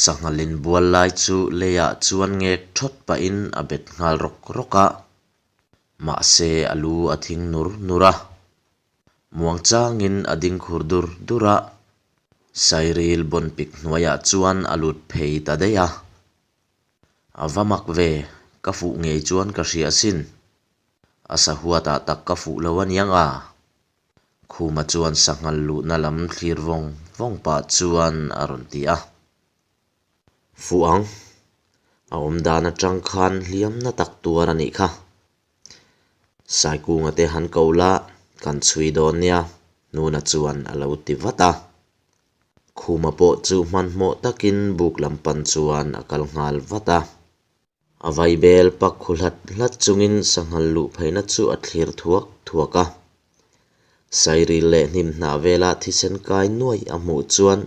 Speaker 1: Sanghal inbual lai chu leiah chuan ngek thawt pahin a bet nghal rawk rawk a, mahse a lu a thing nur nur a. Muangchangin a ding khur dur dur a, Sairil bawn pik hnuaiah chuan a lut phei ta daih a. A va mak ve, ka fuh ngei chuan ka hria asin. A sahuatah tak ka fuh lo aniang a. Khuma chuan sanghal luhna lam thlir vawng vawng pah chuan a rawn ti a. Fuh ang, a awm dan atang khan hliamna tak tuar a nih kha. Saikunga te han ko la, kan chhui dawn nia, Nuna chuan a lo ti vat a. Khuma pawh chu hmanhmawh takin buk lam pan chuan a kal nghal vat a. A vaibel pak khu hlat hlat chungin sanghal luh pheina chu a thlir thuak thuak a. Sairil leh hnim hnah vela thisen kai nuai a hmuh chuan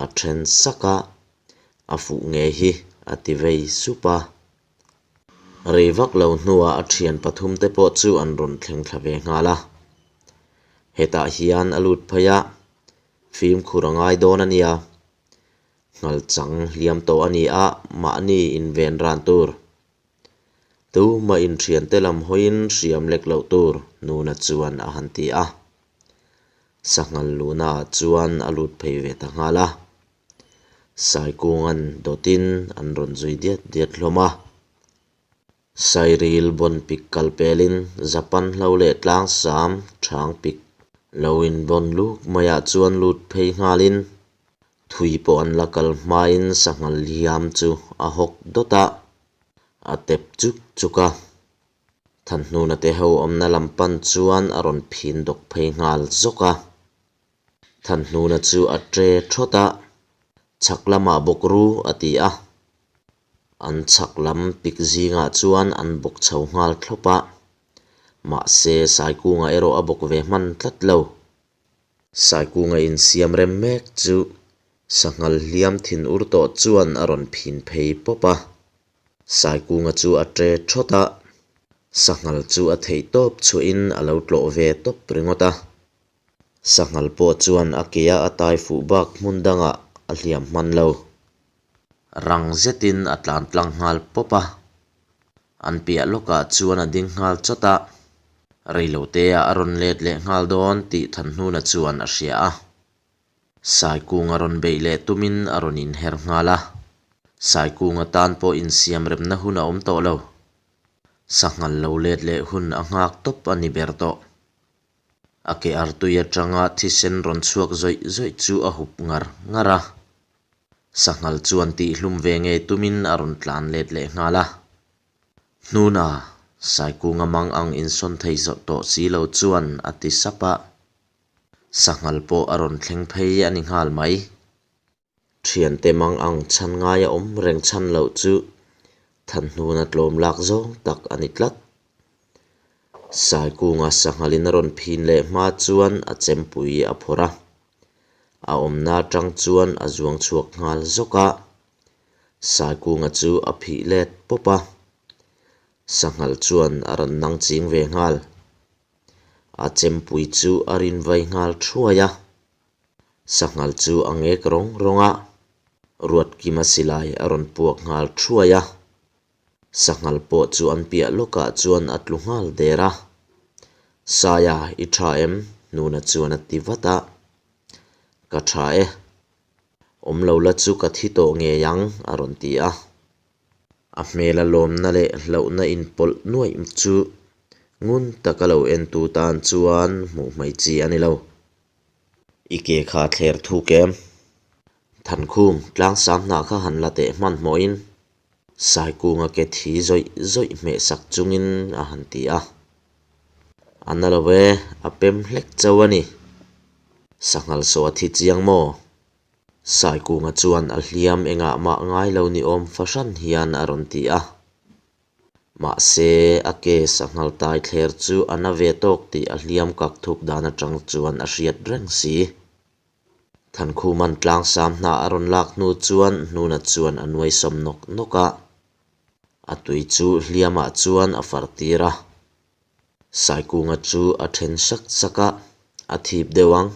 Speaker 1: a then sak a, a fuh ngei hi a ti vei sup a. Rei vak lo hnuah a thian pathum te pawh chu an rawn thleng thla ve nghal a. Hetah hian a lut phei a, fimkhur a ngai dawn a nia. Nghal chang hliam tawh a ni a, mahni inven ran tur. Tumah inthiante lam hawiin hriam lek loh tur, Nuna chuan a han ti a. Sanghal luhnaah chuan a lut phei ve ta nghal a. Saikunga'n dawtin an rawn zui diat diat hlawm a. Sairil bawn pik kal pelin Japan hlo leh tlangsam chhang pik lo inbawn luk maiah chuan lut phei nghalin thui pawh an la kal hmain sanghal hliam chu a hawk dawt a, a tep chuk chuk a. Thanhnuna te ho awmna lam pan chuan a rawn phin dawk phei nghal zawk a. Thanhnuna chu a tre thawt a, Chhak lamah bawk ru, a ti a. An chhak lam pik zingah chuan an bawk chho nghal thlawp a. Mahse, Saikunga erawh a bawk ve hman tlat lo. Saikunga insiam rem mek chu sanghal hliam thin ur tawh chuan a rawn phin phei pawp a. Saikunga chu a tre thawt a, sanghal chu a theih tawp chhuahin a lo tlawh ve tawp ringawt a. Sanghal pawh chuan a kea a tai fuh bak hmun dangah a hliam hman lo. Rang zetin a tlan tlang nghal pawp a, an piah lawkah chuan a ding nghal chawt a, reiloteah a rawn let leh nghal dawn tih Thanhnuna chuan a hria a. Saikunga rawn beih leh tumin a rawn inher nghal a, Saikunga tan pawh insiam remna hun a awm tawh lo. Sanghal lo let leh hun a nghak tawp a ni ber tawh. A ke artui atanga thisen rawn chhuak zawih zawih chu a hup ngar ngar a. Sanghal chuan tihhlum ve ngei tumin a rawn tlan let leh nghal a. Hnuna, Saikunga mang ang insawn thei zawh tawh si lo chuan a ti sap a. Sanghal pawh a rawn thleng phei a ni nghal mai. Thiante mang ang chhan ngaia awm reng chhan loh chu Thanhnuna tlawm lak zawng tak a ni tlat. Saikunga sanghalin a rawn phin leh hma chuan a chempui a phawrh a, a awmna atang chuan a zuang chhuak nghal zawk a. Saikunga chu a phih let pawp a, sanghal chuan a rawn nang ching ve nghal. A chempui chu a rin vai nghal thuai a. Sanghal chu a ngek rawng rawng a, Ruatkima silai a rawn puak nghal thuai a. Sanghal pawh chu an piah lawkah chuan a tlu nghal der a. Saia, i tha em? Nuna chuan a ti vat a. Ka tha e. Awm lo la chu ka thi tawh ngei ang, a rawn ti a. A hmela lawmna leh hlauhna inpawlh nuaih chu ngun taka lo entu tan chuan hmuh hmai chi a ni lo. I ke kha thler thuk em? Thankhum, tlangsam hnah kha han la teh hmanhmawhin. Saikunga ke thi zawih zawih hmeh sak chungin a han ti a. A na lo e, a pem hlek chauh a ni. Sanghal saw a thi chiang maw? Saikunga chuan a hliam engah mah ngai lo ni awm fahran hian a rawn ti a. Mahse, a ke sanghal tai thler chu a na ve tawk tih a hliam kak thuk dan atang chuan a hriat reng si. Thankhuman tlangsam hnah a rawn lak hnu chuan Hnuna chuan a nuai sawm nawk nawk a. A tui chu hliamah chuan a far tir a. Saikunga chu a then sak sak a, a thip deuh ang.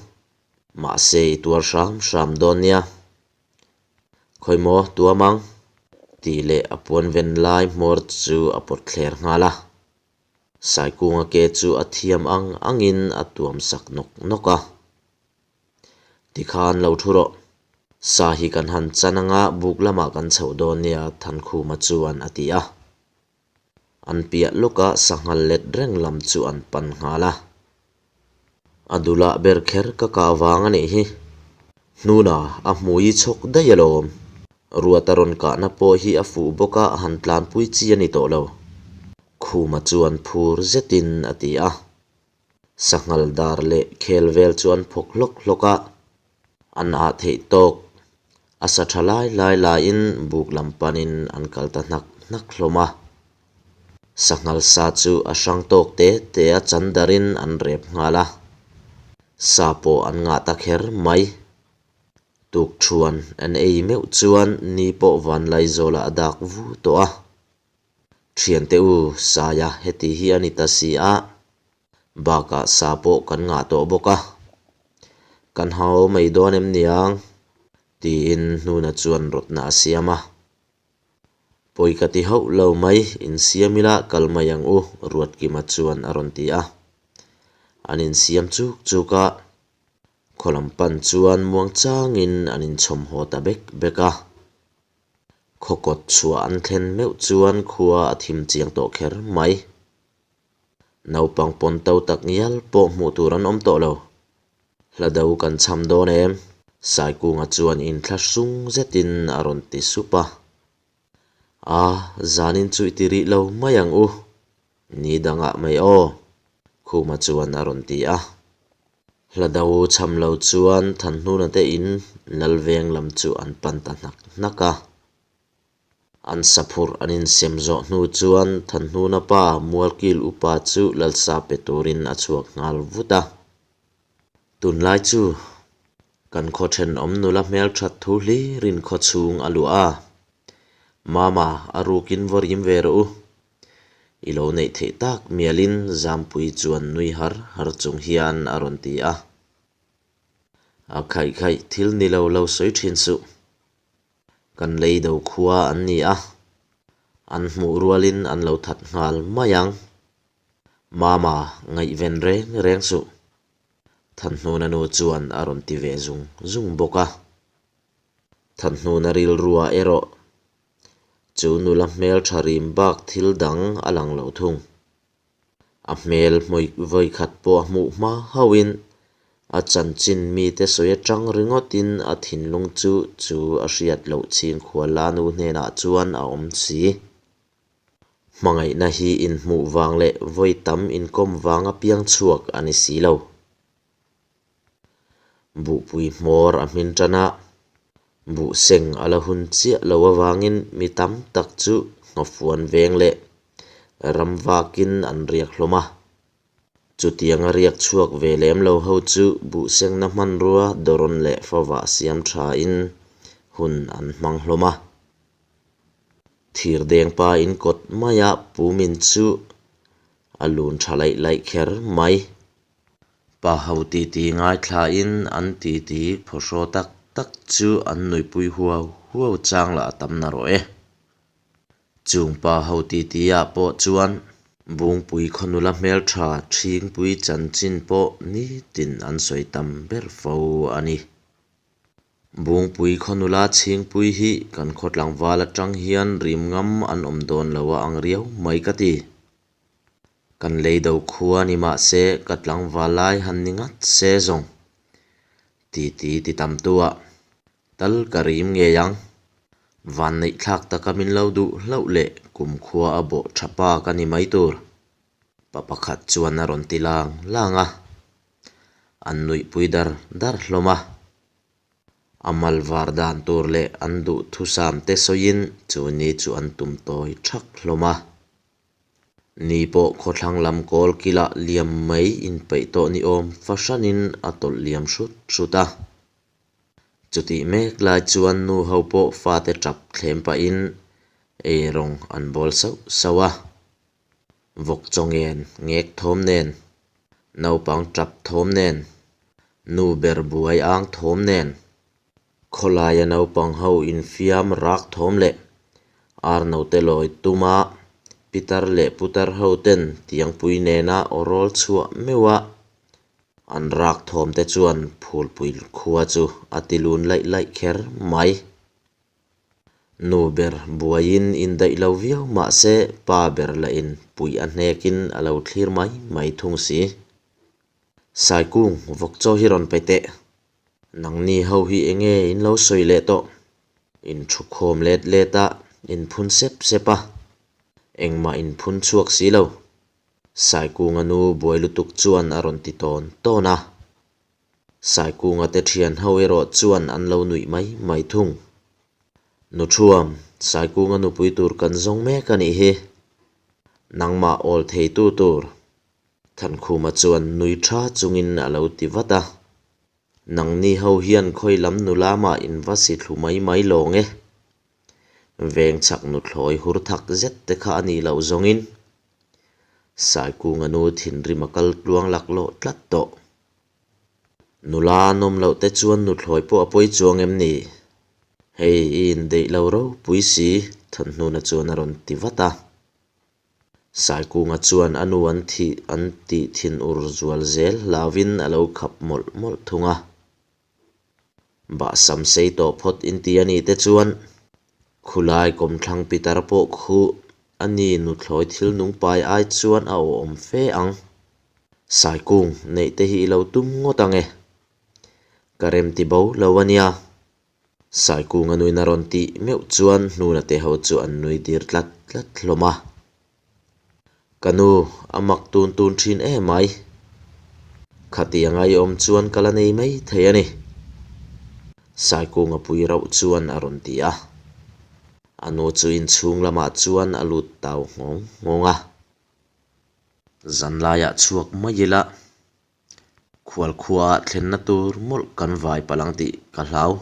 Speaker 1: Mahse i tuar hram hram dawn nia. Khawi maw tuam ang? Tih leh a puan ven lai hmawr chu a pawt thler nghal a. Saikunga ke chu a thiam ang angin a tuam sak nawk nawk a. Tikhan lo thu rawh. Sa hi kan han chan anga buk lamah kan chhoh dawn nia Thankhuma chuan a ti a. An piah lawka sanghal let reng lam chu an pan nghal a. A dulah ber kher ka kah vang a nih hi. Hnuna a hmui chhawk daih alawm. Ruata rawn kahna pawh hi a fuh bawk a, han tlanpui chi a ni tawh lo. Khuma chuan phur zetin a ti a. Sanghal dar leh khel vel chu an phawk hlawk hlawk a, an ah theih tawk. A sa tha lai lai laiin buk lam panin an kal ta hnak hnak hlawm a. Sanghal sa chu a hrang tawk te te a chan darin an rep nghal a, sa pawh an ngah ta kher mai. Tukthuan an ei meuh chuan ni pawh Vanlaizawlah a dak vu tawh a. Thiante u, Saia heti hi a ni ta si a, bakah sa pawh kan ngah tawh bawk a, kan hau mai dawn em niang? tiin Hnuna chuan rawtna a siam a. Pawi ka ti hauh lo mai, insiam ila kal mai ang u, Ruatkima chuan a rawn ti a. An insiam chuk chuk a, khaw lam pan chuan muangchangin an inchhawm haw ta bek bek a. Khaw kawt chhuah an thlen meuh chuan khua a thim chiang tawh kher mai. Naupang pawn to tak ngial pawh hmuh tur an awm tawh lo. Hla do kan cham dawn em? Saikunga chuan inthlahrung zetin a rawn ti sup a. A, zanin chu i ti rih lo mai ang u. Ni dangah mai aw. Khuma chuan a rawn ti a. Hla do cham lo chuan Thanhnuna te in Lalveng lam chu an pan ta hnak hnak a. An saphurh an insem zawh hnu chuan Thanhnuna pa Mualkil upa chu Lalsa pe turin a chhuak nghal vut a. Tunlai chu kan khaw thenawm nula hmelthat thu hlirin khaw chhung a luah a. Mama, a rukin vaw rim ve rawh u. I lo neih theih tak mialin Zampui chuan nui har har chung hian a rawn ti a. A khaih khaih thil ni lo lo sawi thin suh. Kan lei do khua an ni a, an hmuh rualin an lo that nghal mai ang. Mama, ngaihven reng reng suh. Thanhnuna nu chuan a rawn ti ve zung zung bawk a. Thanhnuna rilrua erawh Chu nula hmeltha rim bak thil dang a lang lo thung. A hmel hmawih vawikhat pawh a hmuh hma hauhin a chanchin mite sawi atang ringawtin a thinlung chu chu a hriat loh chhingkhua lanu hnenah chuan a awm si. Hmangaihna hi inhmuh vang leh vawi tam inkawm vanga piang chhuak a ni si lo. Buhpui hmawr a hmin tan a, buh seng a la hun chiah lo avangin mi tam tak chu nghafuan veng leh ram vakin an riak hlawm a. Chutianga riak chhuak ve lem lo ho chu buh sengna hmanrua dawrawn leh favah siam thain hun an hmang hlawm a. Thirdeng pa in kawt maia pumin chu a lun tha laih laih kher mai. Pa ho titi ngaithlain an titi phawhraw tak tak chu an nuipui huau huau chang lah a tam na rawh e. Chung pa ho titi ah pawh chuan Bungpui khaw nula hmeltha Chhingpui chanchin pawh nitin an sawi tam ber fo a ni. Bungpui khaw nula Chhingpui hi kan khaw tlangval atang hian rim ngam an awm dawn lo a ang riau mai ka ti. Kan lei do khua ni mah se ka tlangval lai han ni ngat se zawng. Titi ti tam tu ah tal ka rim ngei ang. Vanneihthlak taka min lo duh hlauh leh kumkhua a bawh tha pa ka ni mai tur. Pa pakhat chuan a rawn ti lang lang a, an nuihpui dar dar hlawm a. A mal var dan tur leh an duhthusam te sawiin chu ni chu an tum tawi thak hlawm a. Ni pawh khawthlang lam kawl kilah liam mai inpeih tawh ni awm fahranin a tawlh liam hrut hrut a. Chutih mek lai chuan nu ho pawh fate tap thlem pahin eirawng an bawl sauh sauh a. Vawk chaw ngen ngek thawm nen, naupang tap thawm nen, nu ber buai ang thawm nen, khawlaia naupang ho infiam rak thawm leh ar note lawi tuma pitar leh putar ho ten tiangpui nena aw rawl chhuah meuh a an rak thawm te chuan phulpui khua chu a ti lun laih laih kher mai. Nu ber buaiin indaih lo viau mah se pa ber lahin puih a hnekin a lo thlir mai mai thung si. Saikung, vawk chaw hi rawn pe teh. Nangni ho hi enge in lo sawi leh tawh? In thu khawm let let a, in phun sep sep a. Engmah in phun chhuak si lo. Saikunga nu buai lutuk chuan a rawn ti tawn tawn a. Saikunga te thian ho erawh chuan an lo nuih mai mai thung. Nu Thuam, Saikunga nupui tur kan zawng mek a nih hi. Nangmah awl theitu tur. Thankhuma chuan nui tha chungin a lo ti vat a. Nangni ho hian khawi lam nula mah in va si thlu mai mai lawng e. Veng chhak nuthlawi hur thak zet te kha a nih loh zawngin Saikunga nu thinrim a kal tluang laklawh tlat tawh. Nula an awm loh te chuan nuthlawi pawh a pawi chuang em ni? Hei i indeih lo ropui si, Thanhnuna chuan a rawn ti vat a. Saikunga chuan a nu an thih an tih thin ur zual zel hlauvin a lo khap mawlh mawlh thung a. Bahsam sei tawh phawt inti a nih te chuan khulai kawmthlang pitar pawh khu a ni nuthlawi thil nung pai ai chuan a awhawm fe ang. Saikung neih te hi i lo tum ngawt ang e. Ka rem ti bo lo a nia. Saikunga nuin a rawn tih meuh chuan hnuna te ho chu an nui dir tlat tlat hlawm a. Ka nu, a mak tun tun thin emai. Khatianga i awm chuan ka la nei mai thei a ni. Saikunga pui rauh chuan a rawn ti a. A nu chu inchhung lamah chuan a lut tau nghawng nghawng a. Zanlaiah chhuak mai ila, Khualkhuaah thlenna tur mawlh kan vai palh ang tih ka hlau,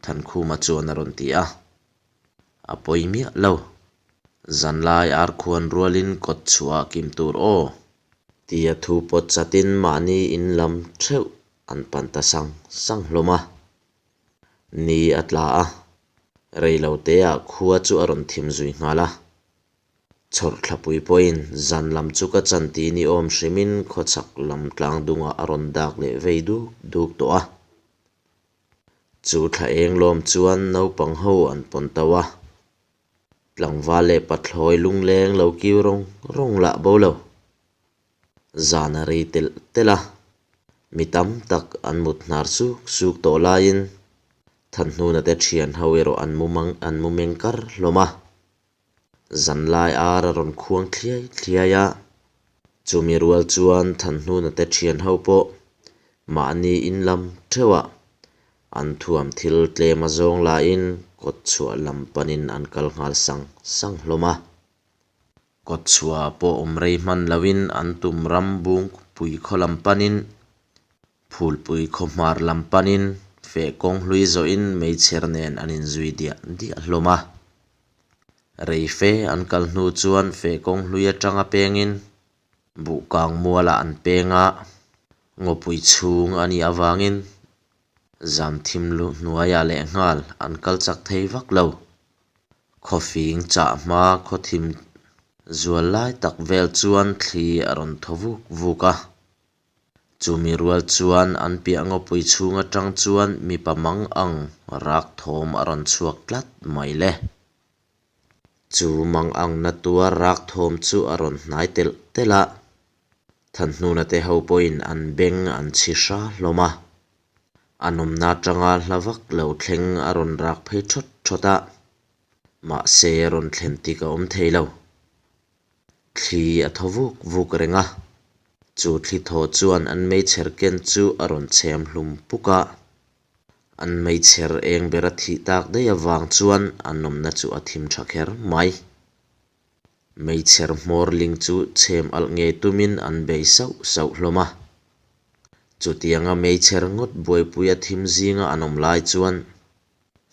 Speaker 1: Thankhuma chuan a rawn ti a. A pawi miah lo. Zanlai arkhuan rualin kawt chhuah kim tur aw. Tia thu pawt chatin mahni in lam theuh an pan ta sang sang hlawm a. Ni a tla a, reiloteah khua chu a rawn thim zui nghal a. Chhawrthlapui pawhin zan lam chu ka chan ti ni awm hrimin khawchhak lam tlang dungah a rawn dak leh vei duk duk tawh a. Chu thla eng lawm chuan naupang ho an pawn to a, tlangval leh pathlawi lungleng lo kiu rawng rawng lah bo lo. Zan a rei telh telh a, mi tam tak an mut hnar suk suk tawh laiin Thanhnuna te thian ho erawh an mu mang an mu meng kar hlawm a. Zanlai ar a rawn khuang thliai thliai a, chumi rual chuan Thanhnuna te thian ho pawh mahni in lam theuhah an thuam thil tlem a zawng laiin kawt chhuah lam panin an kal nghal sang sang hlawm a. Kawt chhuah pawh awm rei hman loin an tum ram bung pui khaw lam panin Phulpui khawhmar lam panin feh kawng hlui zawhin meichher nen an inzui diah diah hlawm a. Rei fe an kal hnu chuan feh kawng hlui atanga pengin buhkang mualah an peng a, ngawpui chhung a nih avangin zamthim lu hnuaiah lehnghal an kal chak thei vak lo. Khawfing chah hma khawthim zual lai tak vel chuan thli a rawn thaw vuk vuk a. Chumi rual chuan an piah ngawpui chhung atang chuan mipa mang ang rak thawm a rawn chhuak tlat mai le. Chu mang ang na tuar rak thawm chu a rawn hnai telh telh a, Thanhnuna te ho pawhin an beng an chhi hra hlawm a. A nawmna atanga hla vak lo thleng a rawn rak phei thawt thawt a. Mahse rawn thlen tik a awm thei lo. Thli a thaw vuk vuk reng a, chu thli thaw chuan an meichher ken chu a rawn chhem hlum puk a. An meichher eng ber a thih tak daih avang chuan an awmna chu a thim tha kher mai. Meichher hmawr ling chu chhem alh ngei tumin an bei sauh sauh hlawm a. Chutianga meichher ngawt buaipui a thim zinga an awm lai chuan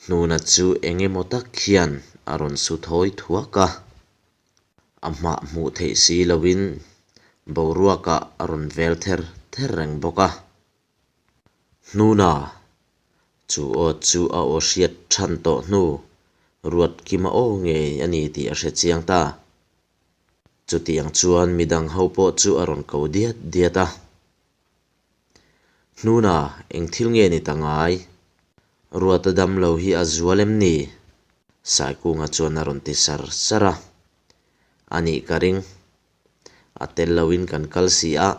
Speaker 1: Hnuna chu eng emaw tak hian a rawn su thawi thuak a. A hmah hmuh theih si loin boruakah a rawn vel ther ther reng bawk a. Hnuna! Chu aw chu a aw hriat than tawh hnu Ruatkima aw ngei a ni tih a hre chiang ta. Chutiang chuan midang ho pawh chu a rawn ko diat diat a. Hnuna, eng thil nge ni ta ngai? Ruata damlo hi a zual em ni? Saikunga chuan a rawn ti sar sar a. A nih ka ring. A tel loin kan kal si a.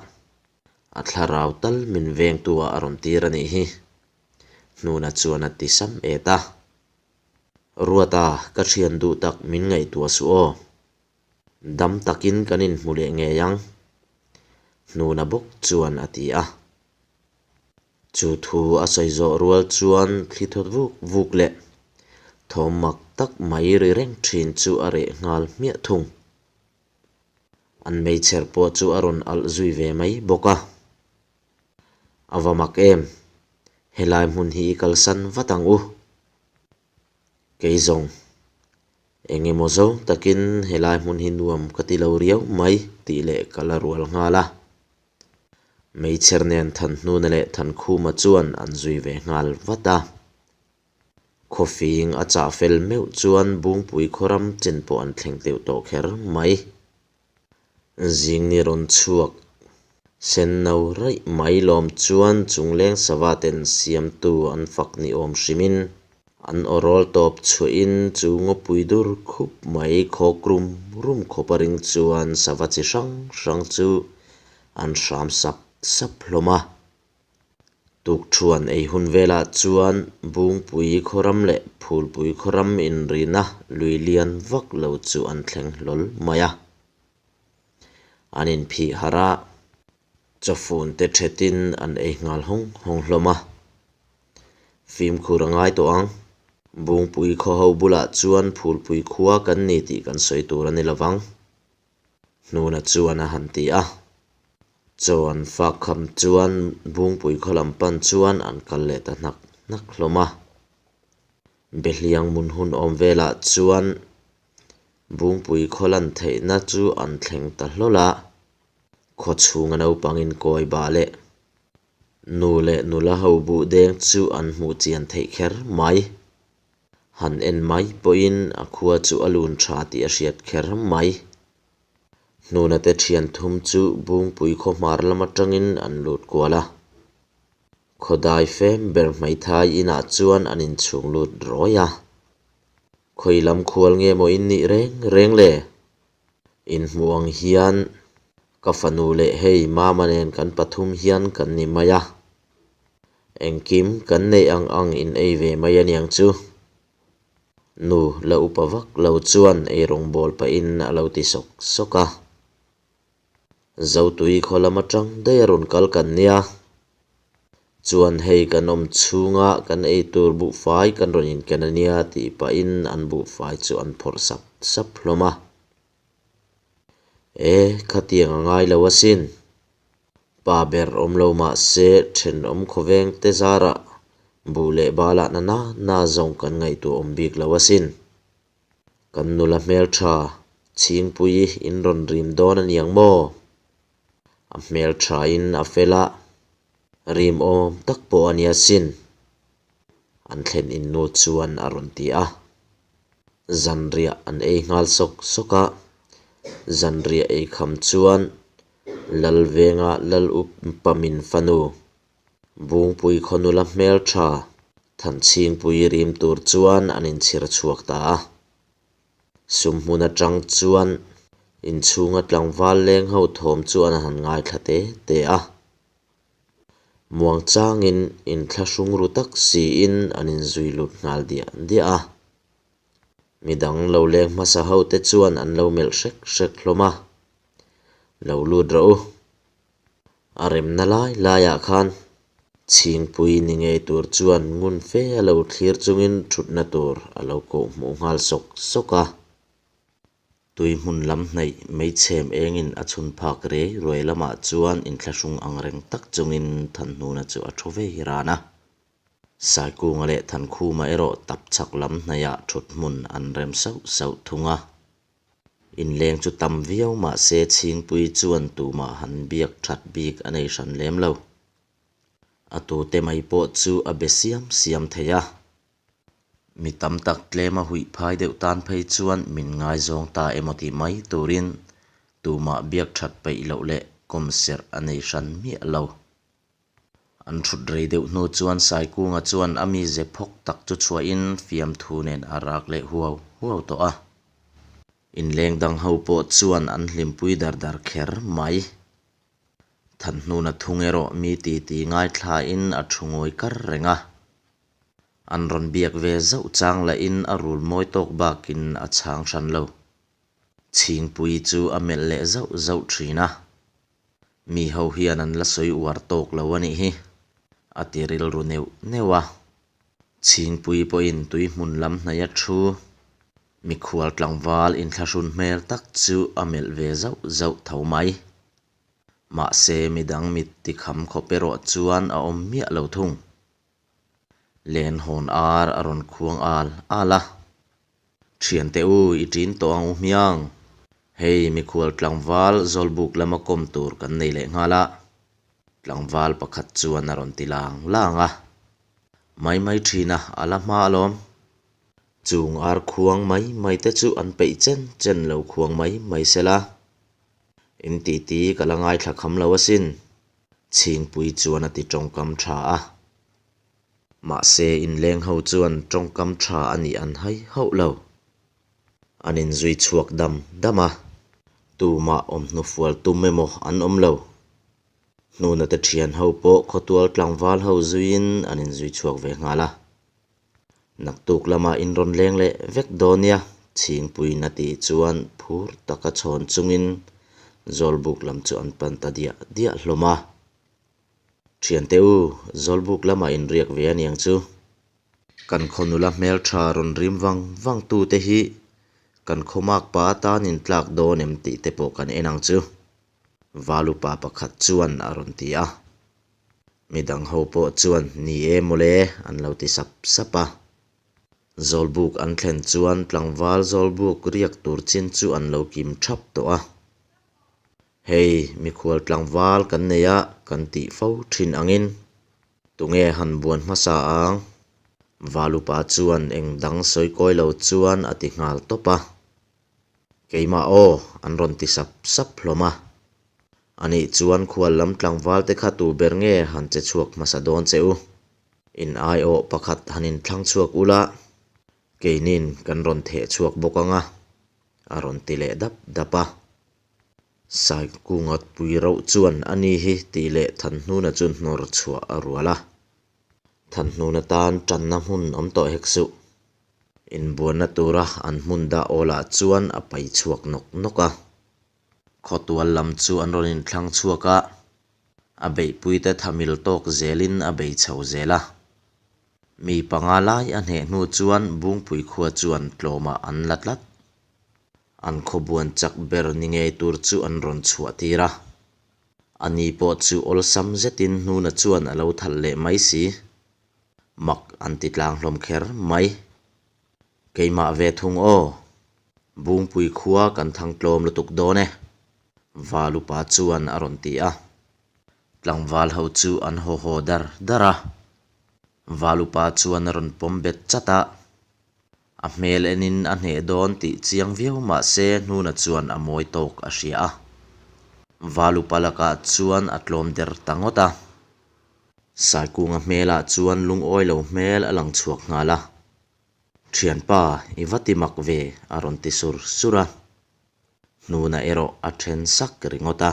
Speaker 1: A thlarau tal min vengtu ah a rawn tir a nih hi. Hnuna chuan a ti sam et a. Ruata, ka thian duh tak min ngaihtuah suh aw. Dam takin kan inhmu leh ngei ang. Hnuna bawk chuan a ti a. Chu thu a sawi zawh rual chuan thli thawt vuk vuk leh thawm mak tak mai ri reng thin chu a reh nghal hmiah thung. An meichher pawh chu a rawn alh zui ve mai bawk a. A va mak em? Helai hmun hi i kalsan vat ang u. Kei zawng, eng emaw zawng takin helai hmun hi nuam ka ti lo riau mai tih leh ka la rual nghal a. Meichher nen Thanhnuna leh Thankhuma chuan an zui ve nghal vat a. Khawfing a chah fel meuh chuan Bungpui khawram chen pawh an thleng deuh tawh kher mai. Zing ni rawn chhuak sen no raih mai lawm chuan chungleng sava ten siamtu an fak ni awm hrimin an aw rawl tawp chhuahin chu ngawpui dur khup mai khawk rum rum khawp a ring chuan sava chi hrang hrang chu an hram sap sap hlawm a. Tukthuan ei hun velah chuan Bungpui khawram leh Phulpui khawram inrina lui lian vak lo chu an thleng hlawl mai a. An inphih harh a, chawfun te thetin an ei nghal hawng hawng hlawm a. Fimkhur a ngai tawh ang. Bungpui khaw ho bulah chuan Phulpui khua kan ni tih kan sawi tur a ni lovang. Hnuna chuan a han ti a. Chaw an fak kham chuan Bungpui khaw lam pan chuan an kal leh ta hnak hnak hlawm a. Behliang mun hun awm velah chuan Bungpui khaw lan theihna chu an thleng ta hlawl a. Khaw chhunga naupang inkawi bah leh nu leh nula ho buh deng chu an hmuh chian theih kher mai. Han en mai pawhin a khua chu a lun tha tih a hriat kher mai. Hnuna te thian thum chu Bungpui khaw hmar lam atangin an lut kual a. Khawdai fem ber hmeithai inah chuan an inchhung lut rawi a. Khawi lam khual nge maw in nih reng reng le? Inhmuh ang hian ka fanu leh hei mama nen kan pathum hian kan ni mai a. Engkim kan neih ang ang in ei ve mai aniang chu. Nu la upa vak lo chuan eirawng bawl pahin a lo ti sawk sawk a. Zotui khaw lam atang daih a rawn kal kan nia. Chuan hei kan awm chhunga kan ei tur buhfai kan rawn inken ania tih pahin an buhfai chu an phawrh sap sap hlawm a. E, khatiang a ngai lo asin. Pa ber awm lo mah se thenawm khawveng te zarah buh leh balah na na na zawng kan ngaihtuah awm bik lo asin. Kan nula hmeltha Chhingpui in rawn rim dawn a niang maw? A hmelthain a fel a, rim awm tak pawh a nia sin. An thlen in nu chuan a rawn ti a. Zanriah an ei nghal sawk sawk a, zanriah ei kham chuan Lalvenga Lal Upamin fanu Bungpui khaw nula hmeltha Thanchhingpui rim tur chuan an inchhir chhuak ta a. Sumhmun atang chuan inchhunga tlangval leng ho thawm chu an han ngaithla te te a. Midang lo leng hmasa ho te chuan an lo melh hrek hrek hlawm a, Lo lut rawh u. A remna lai laiah khan Chhingpui ni ngei tur chuan ngun fe a lo thlir chungin thutna tur a lo koh hmuh nghal sawk sawk a. Tui hmun lam hnaih meichhem engin a chhun phak rei ruai lamah chuan inthlahrung ang reng tak chungin Thanhnuna chu a thu vei ran a. Saikunga leh Thankhuma erawh tap chhak lam hnaihah thut hmun an rem sauh sauh thung a. Inleng chu tam viau mah se Chhingpui chuan tumah han biak that bik a nei hran lem lo. A tute mai pawh chu a be siam siam thei a. Mi tam tak tlema huih phai deuh tan phei chuan min ngaizawng ta emaw tih mai turin tumah biak that peih loh leh kawm serh a nei hran miah lo. An thut rei deuh hnu chuan Saikunga chuan a mize phawk tak chu chhuahin fiamthu nen a rak leh huau huau tawh a. Inleng dang ho pawh chuan an hlimpui dar dar kher mai. Thanhnuna thung erawh mi titi ngaithlain a thu ngawi kar reng a. An rawn biak ve zauh chang lahin a rul mawi tawk bakin a chhang hran lo. Chhingpui chu a melh leh zauh zauh thin a. Mi ho hian an la sawi uar tawk lo a nih hi, a ti rilru neuh neuh a. Chhingpui pawhin tui hmun lam hnaih a thu. Mikhual tlangval inthlahrun hmel tak chu a melh ve zauh zauh tho mai. Mahse midang mit tikham khawp erawh chuan a awm miah lo thung. Len hawn ar a rawn khuang al al a. Thiante u, i ṭin tawh ang u hmiang. Hei mikhual tlangval Zawlbuk lama kawm tur kan nei leh nghal a. Tlangval pakhat chuan a rawn ti lang lang a. Mai mai ṭhin a, a la hma alawm. Chung ar khuang mai mai te chu an peih chen chen lo khuang mai mai sela. In titi ka la ngaithla kham lo asin. Chhingpui chuan a ti tawngkam tha a. Mahse inleng ho chuan tawngkam tha a nih an hai hauh lo. An inzui chhuak dam dam a. Tumah awm hnufual tum emaw an awm lo. Hnuna te thian ho pawh khawtual tlangval ho zuiin an inzui chhuak ve nghal a. Naktuk lamah in rawn leng leh vek dawn nia, Chhingpuiin a tih chuan phur taka chhawn chungin Zawlbuk lam chu an pan ta diah diah hlawm a. Thiante u, Zawlbuk lamah in riak ve aniang chu. Kan khaw nula hmeltha rawn rim vang vang tute hi kan khaw makpa atan in tlak dawn em tih te pawh kan en ang chu, Valupa pakhat chuan a rawn ti a. Midang ho pawh chuan ni e mawle an lo ti sap sap a. Zawlbuk an thlen chuan tlangval zawlbuk riak tur chin chu an lo kim thap tawh a. Hei mikhual tlangval kan nei a kan tih fo thin angin tunge han buan hmasa ang? Valupa chuan eng dang sawi kawi lo chuan a ti nghal tawp a. Keimah aw, an rawn ti sap sap hlawm a. Anih chuan khual lam tlangval te kha tu ber nge han che chhuak hmasa dawn che u? In aiawh pakhat han inthlang chhuak ula, keinin kan rawn theh chhuak bawk ang a, a rawn ti leh dap dap a. Saikunga pui rauh chuan a ni hi tih leh Thanhnuna chu hnawr chhuah a rual a. Thanhnuna tan tanna hmun awm tawh hek suh. Inbuanna tura an hmun dah awlah chuan a pai chhuak nawk nawk a. Khawtual lam chu an rawn inthlang chhuak a, a beihpuite thamil tawk zelin a bei chho zel a. Mi panga lai a hneh hnu chuan Bungpui khua chuan tlawmah an la tlat. An khawbuan chak ber ni ngei tur chu an rawn chhuah tir a. A ni pawh chu awlsam zetin hnuna chuan a lo thalh leh mai si. Mak an ti tlang hlawm kher mai. Keimah ve thung aw. Bungpui khua kan thang tlawm lutuk dawn e. Valupa chuan a rawn ti a. Tlangval ho chu an haw haw dar dar a. Valupa chuan a rawn pawm bet chat a. A hmel enin a hneh dawn tih chiang viau mah se Hnuna chuan a mawi tawk a hria a. Valupa lakah chuan a tlawm der ta ngawt a. Saikunga hmelah chuan lungawi lo hmel a lang chhuak nghal a. Thianpa, i va ti mak ve, a rawn ti sur sur a. Hnuna erawh a then sak ringawt a.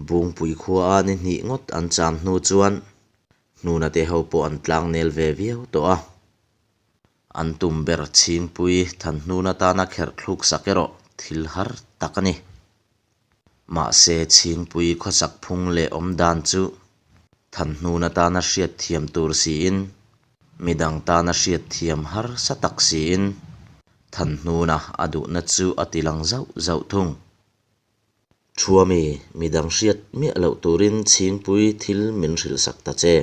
Speaker 1: Bungpui khua ni hnih ngawt an cham hnu chuan Hnuna te ho pawh an tlang nel ve viau tawh a. An tum ber Chhingpui Thanhnun atana kherh thluk sak erawh thil har tak a ni. Mahse Chhingpui khawsak phung leh awm dan chu Thanhnun atana hriat thiam tur siin, midang tana hriat thiam harsa tak siin Thanhnuna a duhna chu a ti lang zauh zauh thung. Thuami, midang hriat miah loh turin Chhingpui thil min hrilhsak ta che.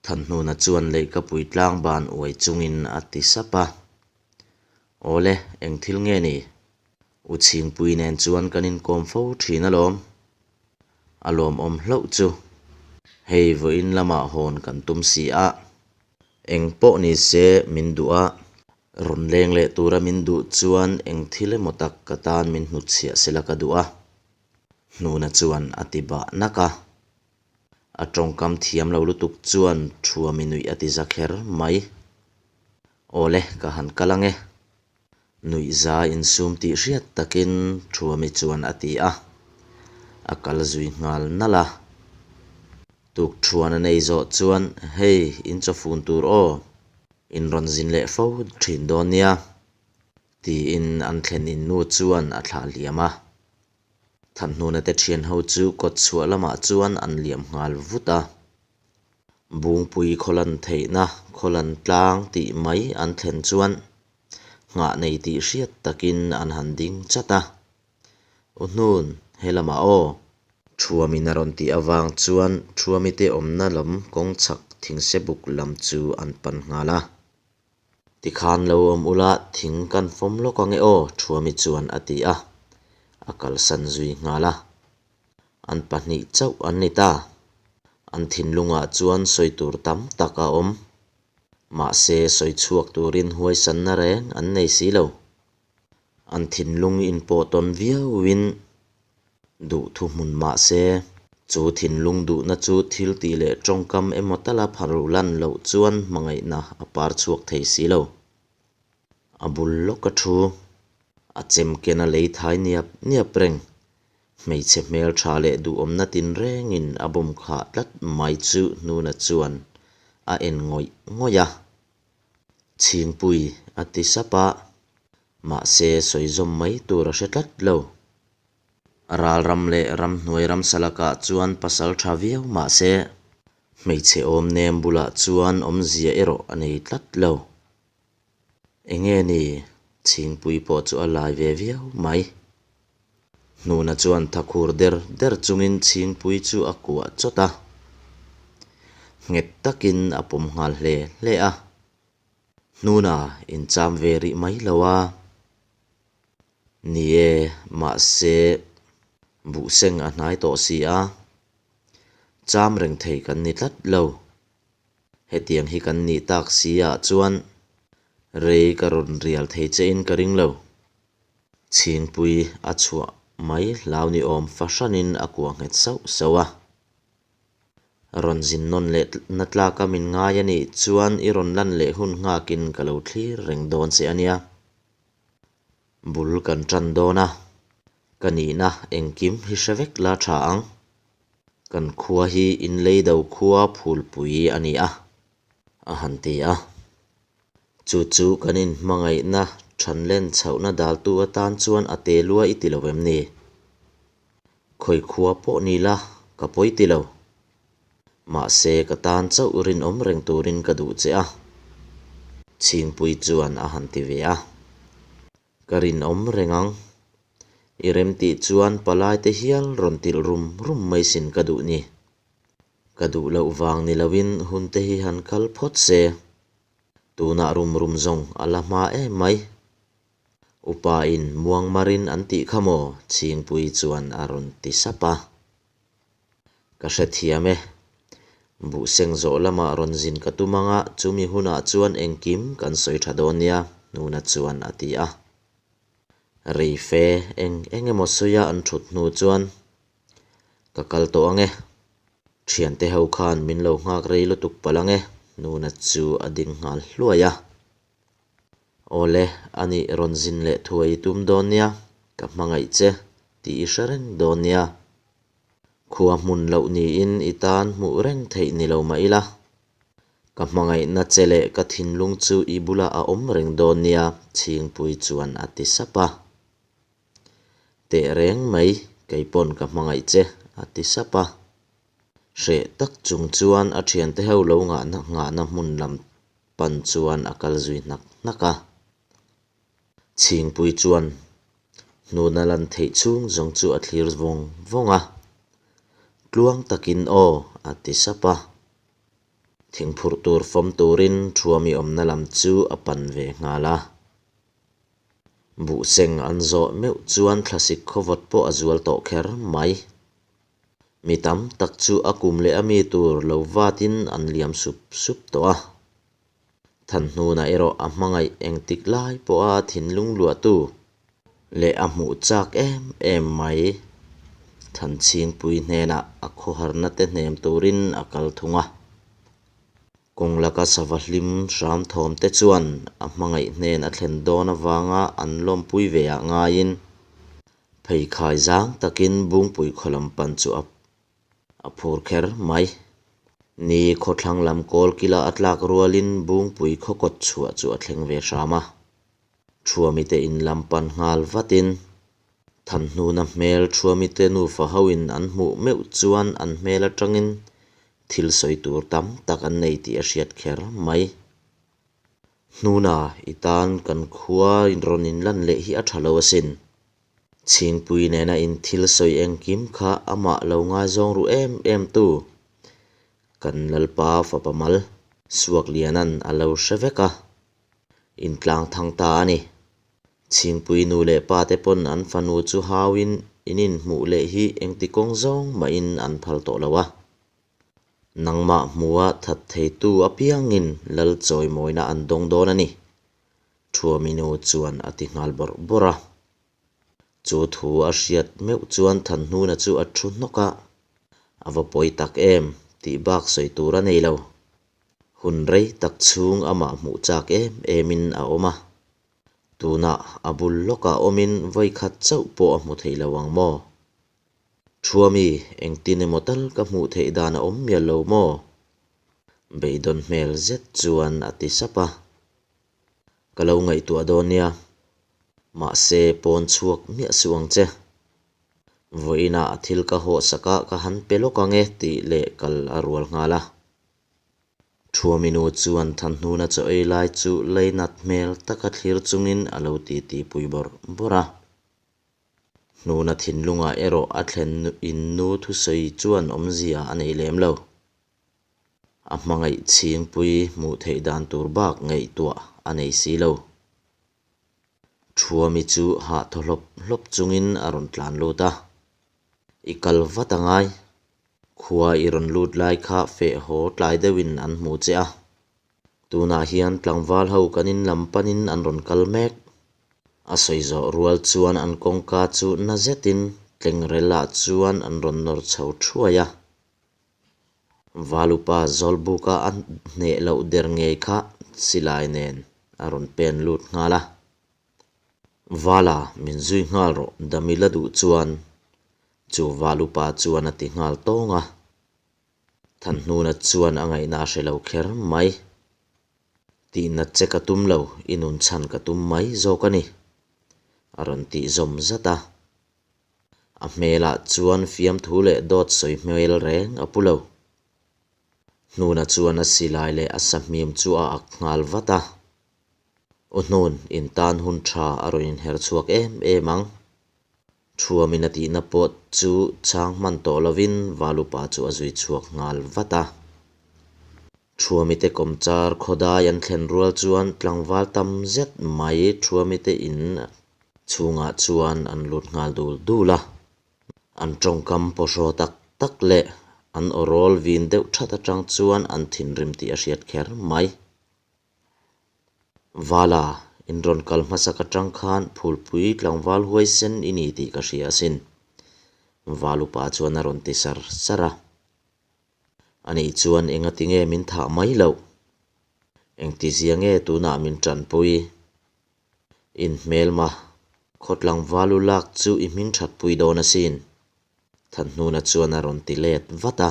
Speaker 1: Thanhnuna chuan leihkapui tlang ban uai chungin a ti sap a. Awle, eng thil nge ni? U Chhingpui nen chuan kan inkawm fo thin alawm. A lawmawm hlauh chu. Hei vawiin lamah hawn kan tum si a. Eng pawh ni se min duh a, rawn leng leh tura min duh chuan eng thil emaw tak ka tan min hnutchhiah sela ka duh a. Hnuna chuan a ti bah nak a. A tawngkam thiam lo lutuk chuan Thuami nuih a ti za kher mai. Awle, ka han kal ang e. Nuihza insum tih hriat takin Thuami chuan a ti a. A kal zui nghal nalh a. Tukthuan a nei zawh chuan, Hei, in chawfun tur aw. In rawn zin leh fo thin dawn nia. Tiin an thlen in nu chuan a thlah hliam a. Thanhnuna te thian ho chu kawt chhuah lamah chuan an liam nghal vut a. Bungpui khawlan theihna khawlan tlang tih mai an thlen chuan nghah nei tih hriat takin an han ding chat a. U Hnun, he lamah aw. Thuamin a rawn tih avang chuan Thuami te awmna lam kawng chhak thingsebuk lam chu an pan nghal a. Tikhan lo awm ula thing kan fawm lawk ange aw, Thuami chuan a ti a, a kalsan zui nghal a. An pahnih chauh an ni ta. An thinlungah chuan sawi tur tam tak a awm. Mahse sawi chhuak turin huaisanna reng an nei si lo. An thinlung inpawh tawn viauin duh thu hmun mah se, chu thinlung duhna chu thil tih leh tawngkam emaw tala pharu lan loh chuan hmangaihna a par chhuak thei si lo. A bul lawka thu, a chem ken a lei thai niap niap reng. Hmeichhe hmeltha leh duhawmna tinrengin a bawm khah tlat mai chu Hnuna chuan a en ngawih ngawih a. Chhingpui a ti sap a, mahse sawi zawm mai tur a hre tlat lo. Ralram leh ramhnuai ramsa lakah chuan pasal tha viau mahse hmeichhe awm nem bulah chuan awmzia erawh a nei tlat lo. Enge ni? Chhingpui pawh chu a lai ve viau mai. Hnuna chuan thakhur der der chungin Chhingpui chu a kuah chawt a. Nghet takin a pawm nghal hle hle a. Hnuna incham ve rih mai lo a. Ni e, mahse buhseng a hnai tawh si a. Cham reng thei kan ni tlat lo. Hetiang hi kan nih tak si ah chuan rei ka rawn rial thei che in ka ring lo. Chhingpui a chhuah mai hlau ni awm fahranin a kuah nghet sauh sauh a. Rawn zin nawn leh na tlaka min ngai a nih chuan i rawn lan leh hun nghakin ka lo thlir reng dawn che a nia. Bul kan tan dawn a, ka nihna engkim hi hre vek la tha ang. Kan khua hi inleido khua phulpui a ni a, a han ti a. Chu chu kan inhmangaihna thanlen chhohna daltu atan chuan a te lua i ti lo em ni? Khawi khua pawh ni la, ka pawi ti lo. Mahse ka tan chauh rinawm reng turin ka duh che a, Chhingpui chuan a han ti ve a. Ka rinawm reng ang. I remtih chuan palai te hial rawn tilh rum rum mai sin ka duh ni. Ka duh loh vang ni loin hun te hi han kal phawt se. Tunah rum rum zawng a la hma em mai. Upa in muang marin an tih kha maw? Chhingpui chuan a rawn ti sap a. Ka hrethiam e. Buhseng zawh lamah rawn zin ka tum anga chumi hunah chuan engkim kan sawi tha dawn nia, Nuna chuan a ti a. Reife eng eng emaw sawia an thut hnu chuan, Ka kal tawh ang e. Thiante ho khan min lo nghak rei lutuk palh ang e, Nuna chu a ding nghal hluai a. Awle, anih rawn zin leh thuai i tum dawn nia, ka hmangaih che tih i hre reng dawn nia. Khua hmun loh niin i tan hmuh reng theih ni lo mah ila. Ka hmangaihna che leh ka thinlung chu i bulah a awm reng dawn nia, Chhingpui chuan a ti sap a. Teh reng mai, kei pawn ka hmangaih che, a ti sap a. Hreh tak chung chuan a thiante ho lo ngahna nghahna hmun lam pan chuan a kal zui hnak hnak a. Chhingpui chuan hnuna lan theih chhung zawng chu a thlir vawng vawng a. Tluang takin aw, a ti sap a. Thingphurh tur fawm turin Thuami awmna lam chu a pan ve nghal a. Buhseng an zawh meuh chuan thlasik khawvawt pawh a zual tawh kher mai. Mi tam tak chu a kum leh a mi tur lo vatin an liam sup sup tawh a. Thanhnuna erawh a hmangaih engtik lai pawha thinlung luahtu leh a hmuh chak em em mai. Thanchhingpui hnenah a khawharna te hnem turin a kal thung a. Kawng laka sava hlim hram thawm te chuan a hmangaih hnen a thlen dawn avanga an lawmpui ve ah ngaiin pheikhai zang takin Bungpui khaw lam pan chu a A phur kher mai. Ni khawthlang lam kawl kila a tlak rualin Bungpui khaw kawt chhuah chu a thleng ve hram a. Thuamite in lam pan nghal vatin Thanhnuna hmel Thuamite nufa hoin an hmuh meuh chuan an hmel atangin thil sawi tur tam tak an nei tih a hriat kher mai. Hnuna, i tan kan khua rawn inlan leh hi a tha lo asin. Chhingpui nena in thil sawi engkim kha amah lo ngaizawng ru em em tu kan Lalpa fapa mal Suakliana'n a lo hre vek a, in tlang thang ta a ni. Chhingpui nu leh pa te pawn an fanu chu hauin in inhmuh leh hi engti kawng zawng mahin an phal tawh lo a. Nangmah hmua that theitu apiangin Lal chawimawina an dawng dawn a ni. Thuaminu chuan a ti nghal bawrh bawrh a. Chu thu a hriat meuh chuan Thanhnuna chu a thu hnawk a, A va pawi tak em tih bak sawi tur a nei lo. Hun rei tak chhung amah hmuh chak em emin a awm a. Tunah a bul lawkah awmin vawikhat chauh pawh a hmu thei lo ang maw? Thuami, engtin emaw tal ka hmuh theih dan a awm mial lo maw? Beidawn hmel zet chuan a ti sap a. Ka lo ngaihtuah dawn nia. Mahse, pawn chhuak miah suh ang che. Vawiinah a thil ka hawhsak a, ka han pe lawk ang e tih leh kal a rual nghal a. Thuaminu chuan Thanhnuna chaw ei lai chu leinat hmel taka thlir chungin a lo titi pui bawrh bawrh a. Hnuna thinlungah erawh a thlen in nu thusawi chuan awmzia a nei lem lo. A hmangaih chhingpui hmuh theih dan tur bak ngaihtuah a nei si lo. Thuami chu hah thaw hlawp hlawp chungin a rawn tlan lut a. I kal vat a ngai. Khua i rawn lut lai kha feh haw tlai deuhin an hmu che a. Tunah hian tlangval ho kan in lam panin an rawn kal mek. A sawi zawh rual chuan an kawngka chu na zetin tlengrel ah chuan an rawn nawr chho thuai a. Valupa Zawlbuka a hneh loh der ngei kha silai nen a rawn pen lut nghal a. Vala, min zui nghal rawh, dami la duh chuan chu Valupa chuan a ti nghal tawng a. Thanhnuna chuan a ngaihna a hre lo kher mai. Tihnat che ka tum lo, i nun chhan ka tum mai zawk a ni, a rawn tih zawm zat a. A hmelah chuan fiamthu leh dawt sawi hmel reng a pu lo. Hnuna chuan a silai leh a sahmim chu a ak nghal vat a. U Hnun, in tan hun tha a rawn inher chhuak em em ang. Thuamin a tihna pawh chu chhang hman tawh lovin Valupa chu a zui chhuak nghal vat a. Thuamite kawmchar khawdai an thlen rual chuan tlangval tam zet mai Thuamite in chhungah chuan an lut nghal dul dul a. An tawngkam pawhraw tak tak leh an awrawl vin deuh that atang chuan an thinrim tih a hriat kher mai. Vala, in rawn kal hmasak atang khan phulpui tlangval huaisen i ni tih ka hria asin. Valupa chuan a rawn ti sar sar a. Anih chuan engati nge min thah mai loh? Engtizia nge tunah min tanpui? In hmelma, khaw tlangval u lak chu i hming thatpui dawn asin. Thanhnuna chuan a rawn ti let vat a.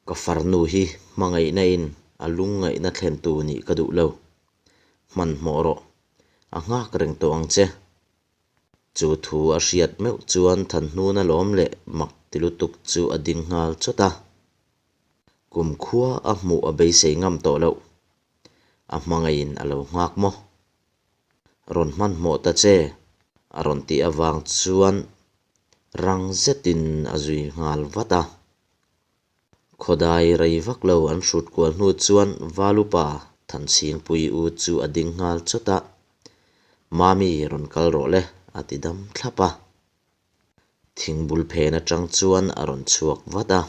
Speaker 1: Ka farnu hi hmangaihna in A lungngaihna thlentu nih ka duh lo. Hmanhmawh rawh. A nghak reng tawh ang che. Chu thu a hriat meuh chuan Thanhnuna lawm leh mak ti lutuk chu a ding nghal chawt a. Kumkhua a hmuh a beisei ngam tawh loh. A hmangaihin a lo nghak maw? Rawn hmanhmawh ta che, a rawn tih avang chuan rang zetin a zui nghal vat a. Khawdai rei vak lo an hrut kual hnu chuan Valupa Thanchhingpui u chu a ding nghal chawt a, Mami rawn kal rawh le, a ti dam thlap a. Thingbul phen atang chuan a rawn chhuak vat a.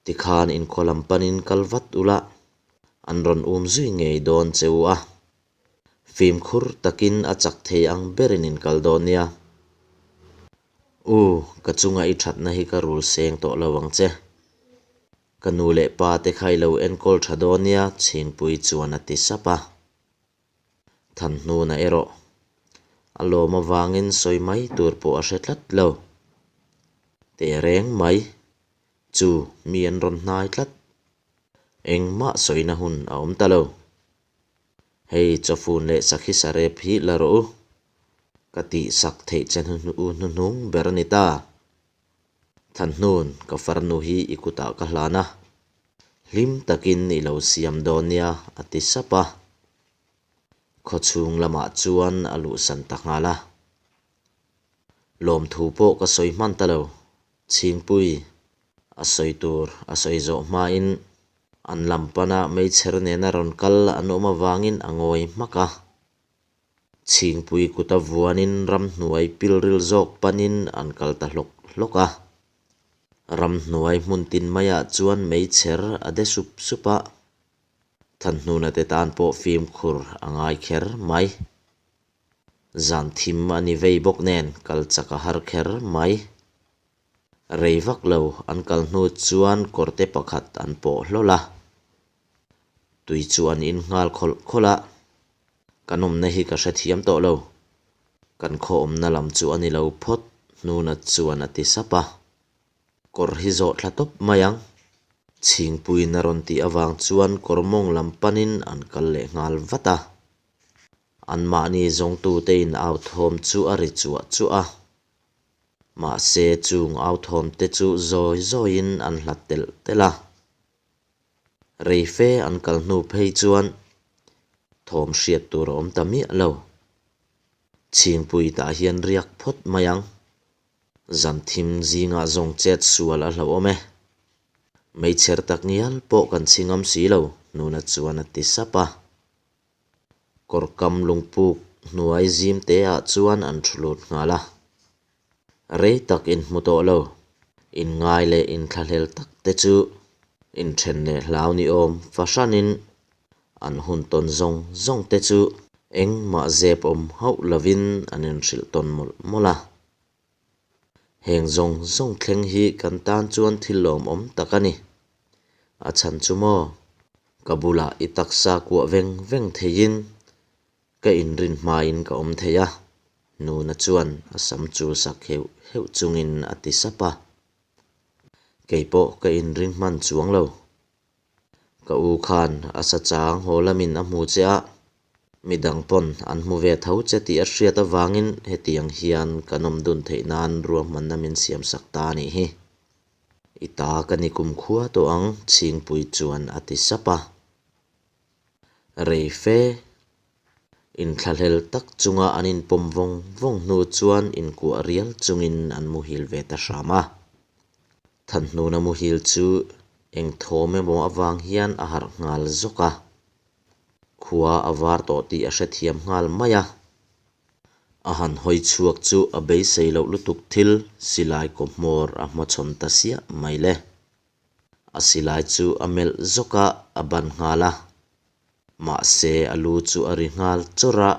Speaker 1: Tikhan inkhaw lam panin kal vat ula, an rawn um zui ngei dawn che u a. Fimkhur takin a chak thei ang berin in kal dawn nia. U, ka chunga i thatna hi ka rul seng tawh lo ang che. Ka nu leh pa te kha i lo enkawl tha dawn nia, Chhingpui chuan a ti sap a. Thanhnuna erawh a lawm avangin sawi mai tur pawh a hre tlat lo. Teh reng mai, chu mi an rawn hnai tlat. Engmah sawina hun a awm ta lo. Hei chawfun leh sakhi sarep hi la rawh u. Ka tihsak theih che hnuhnung ber a ni ta. Thanhnun, ka farnu hi i kutah ka hlan a, hlim takin i lo siam dawn nia, a ti sap a. Khawchhung lamah chuan a luhsan ta nghal a. Lawmthu pawh ka sawi hman ta lo, Chhingpui a sawi tur a sawi zawh hmain an lam pana meichher nena rawn kal an awm avangin a ngawi hmak a. Chhingpui kuta vuanin ramhnuai pilril zawk panin an kal ta hlawk hlawk a. Ramhnuai hmun tin maiah chuan meichher a de sup sup a, Thanhnuna te tan pawh fimkhur a ngai kher mai. Zan thim a ni vei bawk nen kal chak a har kher mai. Rei vak lo an kal hnu chuan kawrte pakhat an pawh hlawl a. Tui chu an in nghal khawlh khawlh a, kan awmna hi ka hrethiam tawh lo. Kan khaw awmna lam chu a ni lo phawt, Hnuna chuan a ti sap a. Kawr hi zawh thla tawp mai ang. Chhingpuiin a rawn tih avang chuan kawr mawng lam panin an kal leh nghal vat a. Anmahni zawngtute in authawm chu a ri chuah chuah a. Mahse chung authawmte chu zawi zawiin an hlat telh telh a. Rei fe an kal hnu phei chuan thawm hriat tur a awm ta miah lo. Chhingpui tah hian riak phawt mai ang. Zan thim zingah zawng chet sual a hlauhawm e. Meichher tak ngial pawh kan chhi ngam si lo, Nuna chuan a ti sap a. Kawrkam lungpuk hnuai zim te ah chuan an thu lut nghal a. Rei tak inhmu tawh lo, inngai leh inthlahlel tak te chu inthen leh hlau ni awm fahranin an hun tawn zawng zawng te chu engmah zep awm hauh lovin an inhrilh tawn mawlh mawlh a. Heng zawng zawng thleng hi kan tan chuan thil lawmawm tak a ni. A chhan chu maw? Ka bulah i taksa kuah veng veng theiin ka inrin hmain ka awm thei a, Nuna chuan a sam chul sak heuh heuh chungin a ti sap a. Kei pawh ka inring hman chuang lo. Ka u khan a sa chang haw lamin a hmu che a, midang pawn an hmu ve tho che tih a hriat avangin hetiang hian kan awm dun theih nan ruahmanna min siam sak ta a nih hi. I ta ka ni kumkhua tawh ang Chhingpui chuan a ti sap a. Rei fe inthlahlel tak chunga an inpawm vawng vawng hnu chuan inkuah rial chungin an muhil ve ta hram a. Thanhnuna muhil chu eng thawm emaw avang hian a harh nghal zawk a, khua a var tawh tih a hrethiam nghal mai a. A han hawi chhuak chu a beisei loh lutuk thil silai kaw hmawr a hmachhawn ta siah mai le. A silai chu a melh zawk a, a ban nghal a. Mahse a lu chu a ri nghal chawrh a,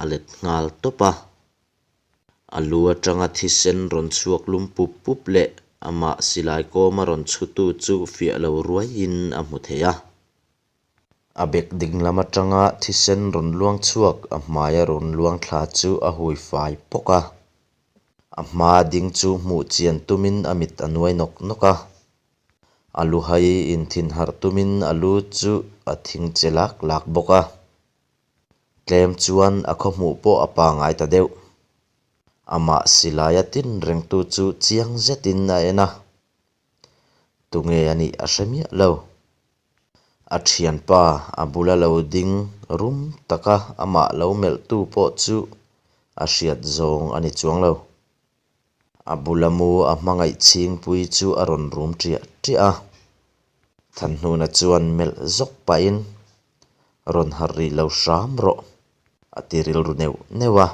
Speaker 1: a let nghal tawp a. A lu atanga thisen rawn chhuak lum pup pup leh amah silai kawma rawn chhutu chu fiah lo ruaiin a hmu thei a. A bek ding lam atanga thisen rawn luang chhuak a hmaia rawn luang thla chu a hui fai pawk a. A hma ding chu hmuh chian tumin a mit a nuai nawk nawk a. A luhai inthinharh tumin a lu chu a thing che lak lak bawk a. Tlem chuan a khawhmuh pawh a pangai ta deuh. Amah silaia tin rengtu chu chiang zetin a en a, tunge a nih a hre miah lo. A thianpa a bula lo ding rum taka amah lo melhtu pawh chu a hriat zawng a ni chuang lo. A bula mu a hmangaih chhingpui chu a rawn rum ṭiah ṭiah a. Thanhnuna chuan melh zawk pahin, Rawn harh rih lo hram rawh, a ti rilru neuh neuh a.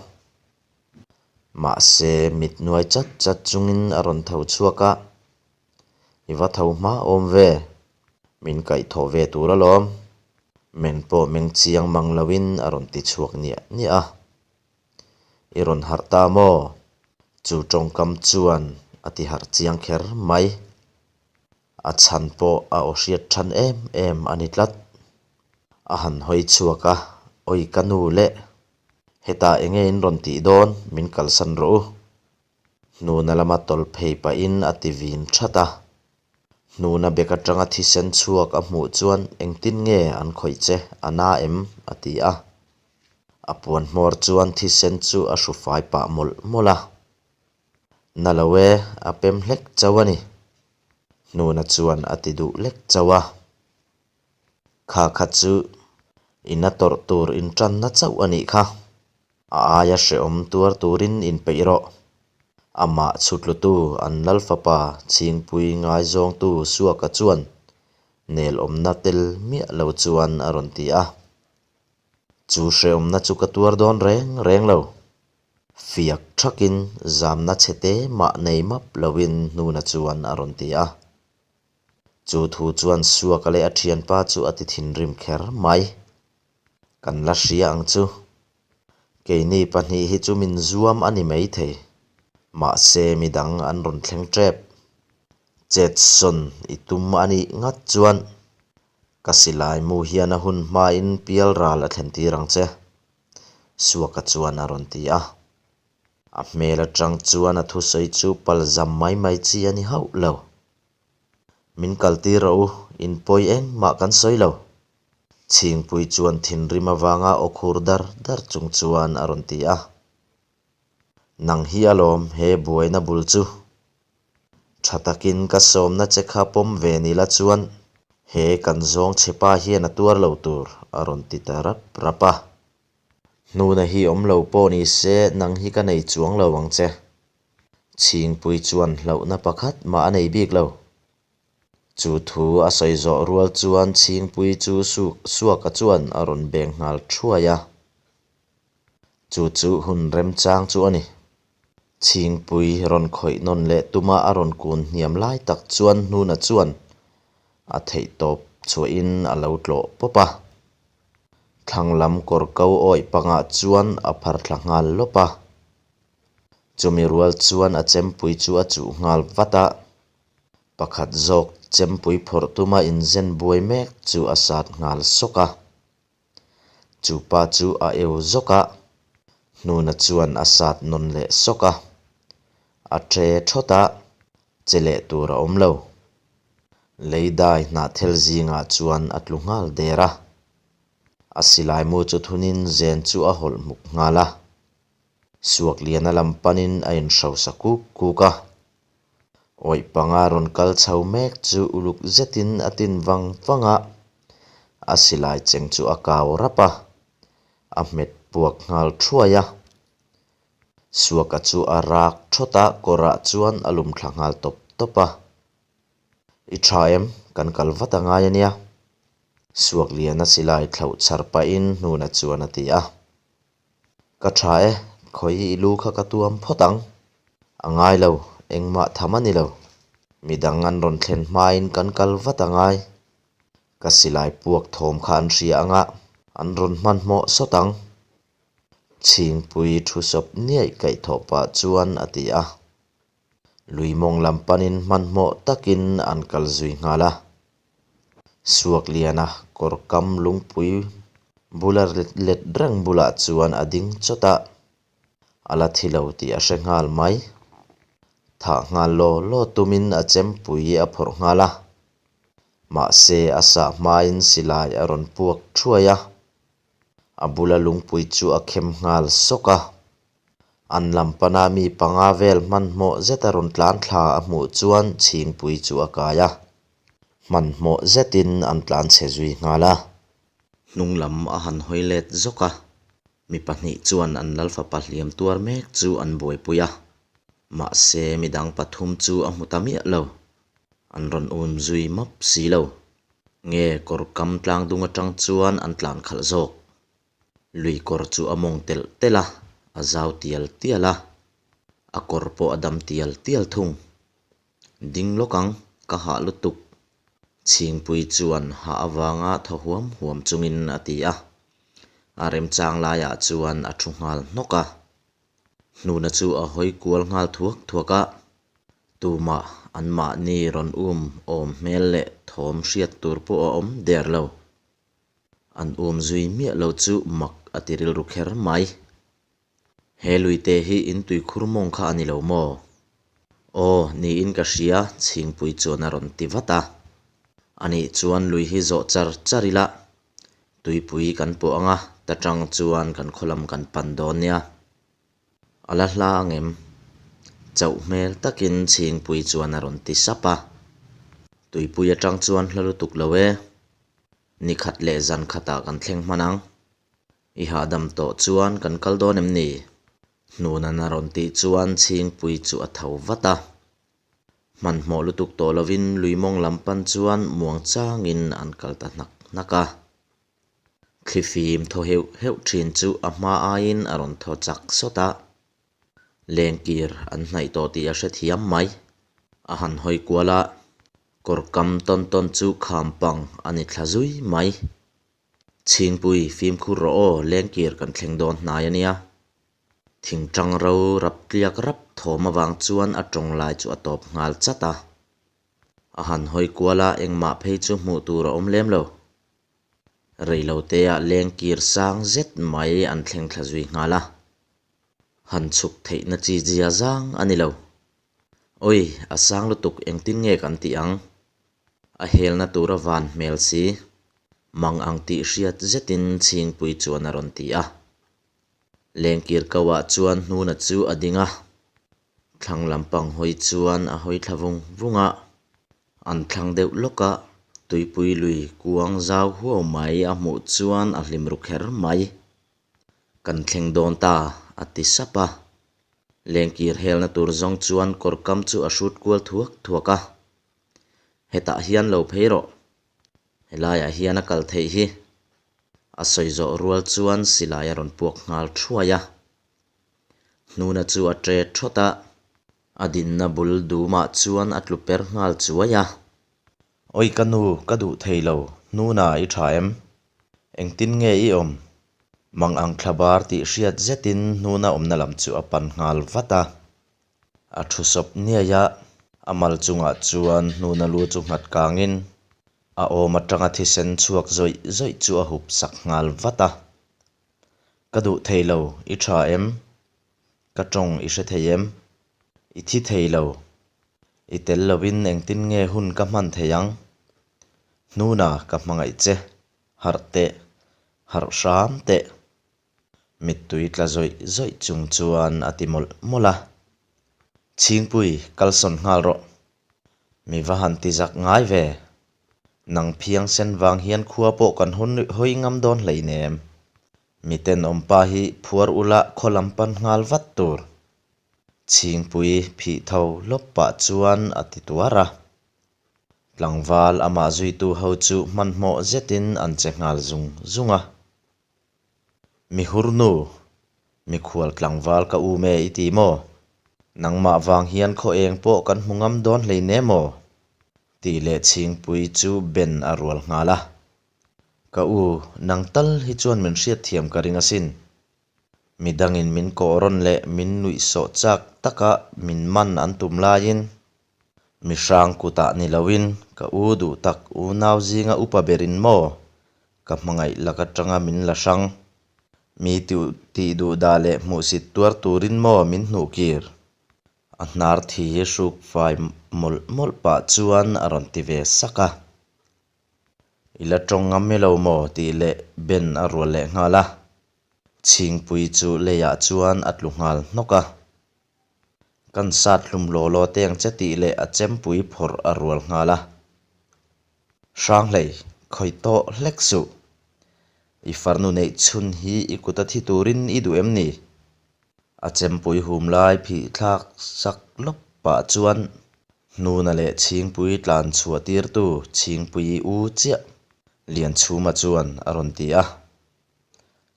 Speaker 1: Mahse, mit nuai chat chat chungin a rawn tho chhuak a, I va tho hma awm ve, min kaihthawh ve tur alawm, men pawh meng chiang mang loin a rawn ti chhuak niah niah a. I rawn harh ta maw? Chu tawngkam chuan a ti harh chiang kher mai. A chhan pawh a aw hriat than em em a ni tlat. A han hawi chhuak a, Awi ka nu le, hetah enge in rawn tih dawn, min kalsan rawh u. Hnuna lama tawlh phei pahin a ti vin that a. Hnuna bek atanga thisen chhuak a hmuh chuan engtin nge an khawih che, a na em? a ti a. A puan hmawr chuan thisen chu a hru fai pah mawlh mawlh a. Na lo e, a pem hlek chauh a ni. Hnuna chuan a ti duh lek chauh a. Kha kha chu ina tawrh tur intanna chauh a nih kha. A aia hrehawm tuar turin inpeih rawh. Amah chhutlutu an lal fapa Chhingpui ngaizawngtu Suaka chuan nel awmna tel miah lo chuan a rawn ti a. Chu hrehawmna chu ka tuar dawn reng reng lo. Fiak thakin zamna chhe te mah nei map loin Hnuna chuan a rawn ti a. Chu thu chuan Suaka leh a thianpa chu a ti thinrim kher mai. Kan la hria ang chu. Keini pahnih hi chu min zuam a ni maithei. Mahse midang an rawn thleng tep. Chetsawn i tum a nih ngat chuan ka silai mu hian a hun hmain pial ral a thlen tir ang che. Suaka chuan a rawn ti a. A hmel atang chuan a thusawi chu palzam mai mai chi a ni hauh lo. Min kaltir rawh u, in pawi engmah kan sawi lo. Chhingpui chuan thinrim avanga aw khur dar dar chung chuan a rawn ti a. Nang hi alawm he buaina bul chu. Tha takin ka sawmna che kha pawm ve ni la chuan he kan zawng che pa hian a tuar lo tur a rawn ti ta rap rap a. Hnuna hi awm lo pawh ni se nang hi ka nei chuang lo ang che. Chhingpui chuan hlauhna pakhat mah a nei bik lo. Chu thu a sawi zawh rual chuan Chhingpui chu Suaka chuan a rawn beng nghal thuai a. Chu chu hun remchang chu a ni. Chhingpui rawn khawih nawn leh tuma a rawn kun hniam lai tak chuan Hnuna chuan a theihtawp chhuahin a lo tlawh pawp a. Thlang lam kawr ko awih pangah chuan a phar thla nghal lawp a. Chumi rual chuan a chempui chu a chuh nghal vat a. Pakhat zawk chempui phawrh tuma inzen buai mek chu a sat nghal sawk a. Chu pa chu a eu zawk a, Hnuna chuan a sat nawn leh sawk a. A ṭe thawt a, che leh tur a awm lo. Lei dai hnahthel zingah chuan a tlu nghal der a. A silai mu chu thunin zen chu a hawlh hmuk nghal a. Suakliana lam panin a inhrosa kuk kuk a. Awih panga rawn kal chho mek chu uluk zetin a tin vang vang a, a silai cheng chu a kau rap a, a hmet puak nghal thuai a. Suaka chu a rak thawt a, kawrah chuan a lum thla nghal tawp tawp a. I tha em? Kan kal vat a ngai a nia. Suakliana silai thlauh chhar pahin Hnuna chuan a ti a. Ka tha e, khawi i lu kha ka tuam phawt ang. A ngai lo, engmah tham a ni lo. Midang an rawn thlen hmain kan kal vat a ngai. Ka silai puak thawm kha an hria ang a, an rawn hmanhmawh sawt ang. Chhingpui thu sawp niaih kaihthawh pah chuan a ti a. Lui mawng lam panin hmanhmawh takin an kal zui nghal a. Suakliana kawr kam lungpui bula let reng bulah chuan a ding chawt a, a la thi lo tih a hre nghal mai. Thah nghal law law tumin a chempui a phawrh nghal a. Mahse, a sah hmain silai a rawn puak thuai a, a bula lungpui chu a khem nghal sawk a. An lam pana mi panga vel hmanhmawh zeta rawn tlan thla a hmuh chuan Chhingpui chu a kai a, hmanhmawh zetin an tlan chhe zui nghal a. Hnung lam a han hawi let zawk a, mi pahnih chuan an Lalfapa hliam tuar mek chu an buaipui a, mahse midang pathum chu a hmu ta miah lo. An rawn um zui map si lo. Nge kawr kam tlang dung atang chuan an tlan khalh zawk. Lui kawr chu a mawng telh telh a, a zau tial tial a, a kawr pawh a dam tial tial thung. Ding lawk ang, ka hah lutuk. Chhingpui chuan hah avanga thaw huam huam chungin a ti a. A remchang laiah chuan a thu nghal hnawk a. Hnuna chu a hawi kual nghal thuak thuak a, tumah anmahni rawn um awm hmel leh thawm hriat tur pawh a awm der lo. An um zui miah lo chu mak a ti rilru kher mai. He luite hi in tuikhur mawng kha a ni lo maw? Aw, niin ka hria, Chhingpui chuan a rawn ti vat a. Anih chuan lui hi zawh char char ila, Tuipui kan pawh ang a, ta tang chuan kan khaw lam kan pan dawn nia. A la hla ang em? Chauh hmel takin Chhingpui chuan a rawn ti sap a. Tuipui atang chuan hla lutuk lo e. Ni khat leh zan khatah kan thleng hman ang. I hahdam tawh chuan kan kal dawn em ni? Hnunan a rawn tih chuan Chhingpui chu a tho vat a. Hmanhmawh lutuk tawh lovin lui mawng lam pan chuan muang changin an kal ta hnak hnak a. Thlifim thaw heuh heuh thin chu a hma aiin a rawn thaw chak sawt a. Lengkir an hnaih tawh tih a hrethiam mai. A han hawi kual a, kawr kam tawn tawn chu kham pang a ni thla zui mai. Chhingpui fimkhur rawh aw, lengkir kan thleng dawn hnai a nia. Thingtang ro rap tliak rap thawm avang chuan a tawng lai chu a tawp nghal chat a. A han hawi kual a, engmah phei chu hmuh tur a awm lem lo. Reiloteah lengkir sang zet mai an thleng thla zui nghal a. Han chhuk theihna chi zia zang a ni lo. Awi, a sang lutuk engtin nge kan tih ang? A helna tura van hmel si. Mang ang tih hriat zetin Chhingpui chuan a rawn ti a. Lengkir kauah chuan Hnuna chu a ding a, thlang lampang hawi chuan a hawi thla vung vung a. An thlang deuh lawk a, tuipui lui kuang zau huau mai a hmuh chuan a hlim ru kher mai. Kan thleng dawn ta, a ti sap a. Lengkir helna tur zawng chuan kawr kam chu a hrut kual thuak thuak a. Hetah hian lo phei rawh. Helaiah hian a kal theih hi. A sawi zawh rual chuan silai a rawn puak nghal thuai a. Hnuna chu a ṭe ṭhawt a, a dinna bul dumah chuan a tlu per nghal chuai a. Awi ka nu, ka duh thei lo, Hnuna i ṭha em? Engtin nge i awm? Mang ang thlabar tih hriat zetin Hnuna awmna lam chu a pan nghal vat a. A thu sawp niai a, a mal chungah chuan hnuna lu chu nghat kangin a awm atanga thisen chhuak zawih zawih chu a hup sak nghal vat a. Ka duh thei lo, i tha em? Ka tawng i hre thei em? I thi thei lo. I tel lovin engtin nge hun ka hman thei ang? Hnuna ka hmangaih che, harh teh, harh hram teh. Mittui tla zawih zawih chung chuan a ti mawlh mawlh a. Chhingpui, kalsawn nghal rawh. Mi va han ti zak ngai ve. Nang phiang sen vang hian khua pawh kan hawi ngam dawn hleinem. Mi tenawmpa hi phuar ula khaw lam pan nghal vat tur. Chhingpui phih tho lawp pah chuan a ti tuar a. Tlangval amah zuitu ho chu hmanhmawh zetin an che nghal zung zung a. Mihur nu, mikhual tlangval ka um e i ti maw? Nangmah vang hian khaw eng pawh kan hmu ngam dawn hlei ne maw? Tih leh Chhingpui chu ben a rual nghal a. Ka u, nang tal hi chuan min hriatthiam ka ring asin. Midangin min kawh rawn leh min nuihsawh chak taka min man an tum laiin Mi hrang kutah ni loin ka u duh tak unau zinga upa berin maw? Ka hmangaih lak atanga min la hrang. Mi tih duh dah leh hmuhsit tuar turin maw min hnuh kir? A hnar thi hruk fai mawlh mawlh pah chuan a rawn ti ve sak a. I la tawng ngam i lo maw? tih leh ben a rual leh nghal a. Chhingpui chu leiah chuan a tlu nghal hnawk a. Kan sat hlum law law teh ang che tih leh a chempui phawrh a rual nghal a. Hranghlei, khawih tawh hlek suh. I farnu neih chhun hi i kut a thi turin i duh em ni? A chempui hum lai phih thlak sak lawp pah chuan Hnuna leh Chhingpui tlan chhuah tirtu Chhingpui u chiah Lianchhuma chuan a rawn ti a.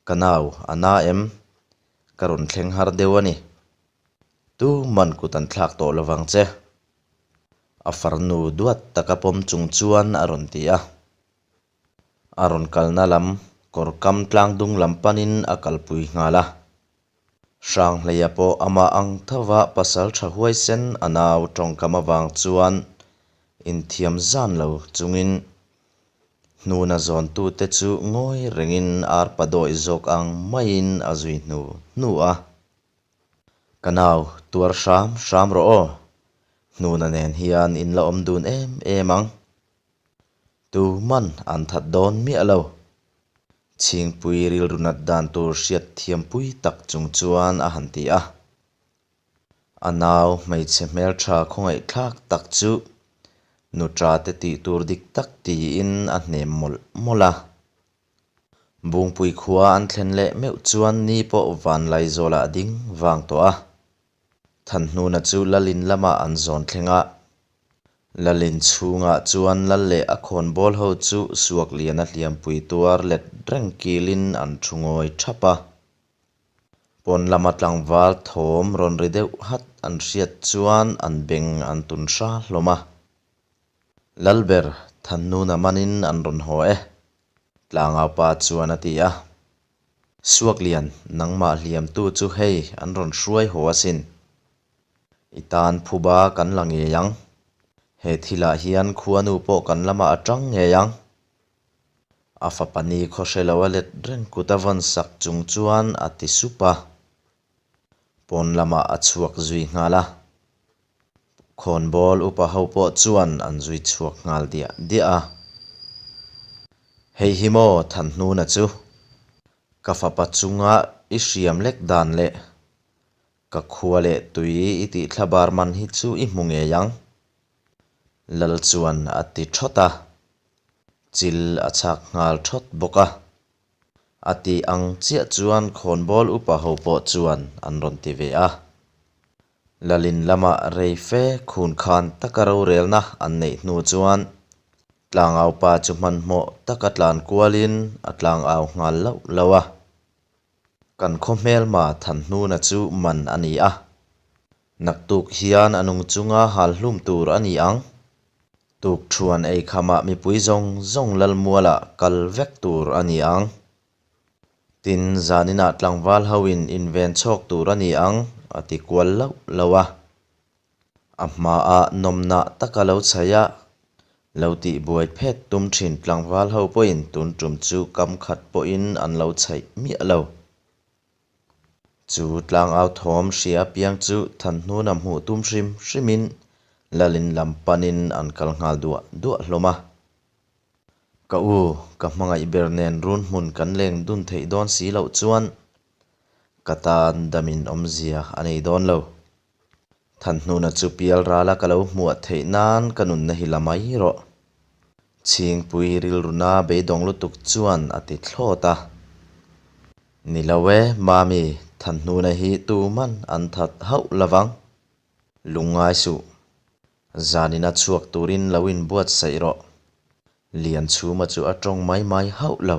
Speaker 1: Ka nau, a na em? Ka rawn thleng har deuh a ni. Tu man kut an thlak tawh lovang che. A farnu duat taka pawm chung chuan a rawn ti a. A rawn kalna lam kawr kam tlang dung lam panin a kalpui nghal a. Hranghleia pawh amah ang thova pasal tha huaisen a nau tawngkam avang chuan inthiam zan lo chungin hnuna zawntute chu ngawi rengin arpa dawi zawk ang maiin a zui hnu hnu a. Ka nau, tuar hram hram rawh aw. Hnuna nen hian in la awm dun em em ang. Tuman an that dawn miah lo. Chhingpui rilru nat dan tur hriat thiampui tak chung chuan a han ti a. A nau hmeichhe hmeltha khawngaihthlak tak chu nuṭa te tih tur dik tak tiin a hnem mawlh mawlh a. Bungpui khua an thlen leh meuh chuan ni pawh Vanlaizawlah a ding vang tawh a. Thanhnuna chu Lalin lamah an zawn thleng a. Lalin chhungah chuan Lal leh a khawnbawl ho chu Suakliana hliampui tuar let reng kilin an thu ngawi thap a. Pawn lama tlangval thawm rawn ri deuh hat an hriat chuan an beng an tun hra hlawm a. Lalber, Thanhnuna manin an rawn haw e, Tlangaupa chuan a ti a. Suaklian, nangmah hliamtu chu hei an rawn hruai haw asin. I tan phuba kan la ngei ang. He thilah hian khuanu pawh kan lamah a tang ngei ang. A fapa ni khaw hre lo a let reng kut a vawn sak chung chuan a ti sup a. Pawn lamah a chhuak zui nghal a. Khawnbawl upa ho pawh chuan an zui chhuak nghal diah diah a. Hei hi maw Thanhnuna chu? Ka fapa chunga i hriam lek dan leh ka khua leh tui i tih thlabar man hi chu i hmu ngei ang. Lal chuan a ti thawt a, chil a chhak nghal thawt bawk a. A tih ang chiah chuan khawnbawl upa ho pawh chuan an rawn ti ve a. Lalin lamah rei fe khun khan taka rorelna an neih hnu chuan tlangau pa chu hmanhmawh taka tlan kualin a tlangau nghal loh loh a. Kan khaw hmelma Thanhnuna chu man a ni a. Naktuk hian a nung chunga hal hlum tur a ni ang. Tukthuan eikhamah mipui zawng zawng Lalmualah kal vek tur a ni ang. Tin, zaninah tlangval hoin inven chhawk tur a ni ang, a ti kual loh loh a. A hmaah nawmna taka lo chhaih a, lo tihbuai phet tum thin tlangval ho pawhin tun tum chu kam khat pawhin an lo chhaih miah lo. Chu tlangau thawm hria apiang chu Thanhnuna hmuh tum hrim hrimin Lalin lam panin an kal nghal duah duah hlawm a. Ka u, ka hmangaih ber nen run hmun kan leng dun theih dawn si loh chuan ka tan damin awmzia a nei dawn lo. Thanhnuna chu pial rala ka lo hmuah theih nan ka nunna hi la mai rawh. Chhingpui rilruna beidawng lutuk chuan a ti thlawt a. Ni lo e, Mami, Thanhnuna hi tuman an that hauh lovang. Lungngai suh. Zanina chhuak turin lo inbuatsaih rawh. Lianchhuma chu a tawng mai mai hauh lo.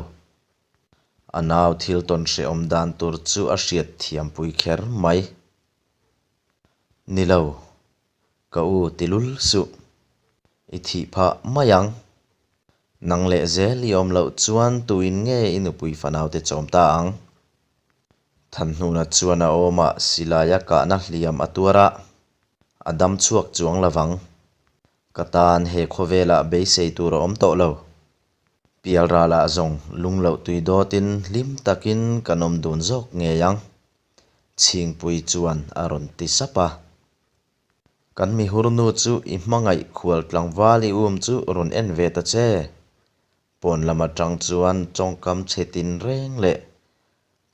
Speaker 1: A nau thil tawn hrehawm dan tur chu a hriat thiampui kher mai. Ni lo, ka u ti lul suh. I thih phah mai ang. Nang leh zel i awm loh chuan tuin nge i nupui fanaute chawm ta ang? Thanhnuna chuan a awmah silaia kahna hliam a tuar a, a dam chhuak chuang lovang. Ka tan he khawvelah beisei tur a awm tawh lo. Pialralah zawng lung loh tui dawtin hlim takin kan awm dun zawk ngei ang, Chhingpui chuan a rawn ti sap a. Kan mihurnu chu i hmangaih khual tlangval i um chu rawn en ve ta che. Pawn lam atang chuan tawngkam chhe tinreng leh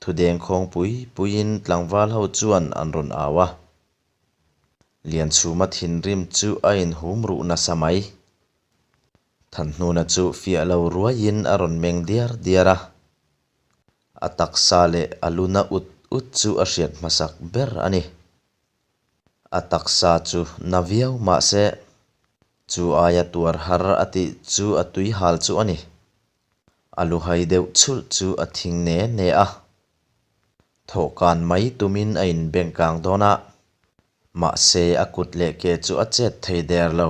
Speaker 1: thu dengkhawng pui puiin tlangval ho chuan an rawn au a. Lianchhuma thinrim chu a inhum ruh nasa mai. Thanhnuna chu fiah lo ruaiin a rawn meng diar diar a. A taksa leh a luna ut ut chu a hriat hmasak ber a ni. A taksa chu na viau mah se, chu aia tuar har a tih chu a tui hal chu a ni. A luhai deuh chhulh chu a thing ne ne a. Thawhkan mai tumin a inbeng kang dawn a, mahse a kut leh ke chu a chet thei der lo.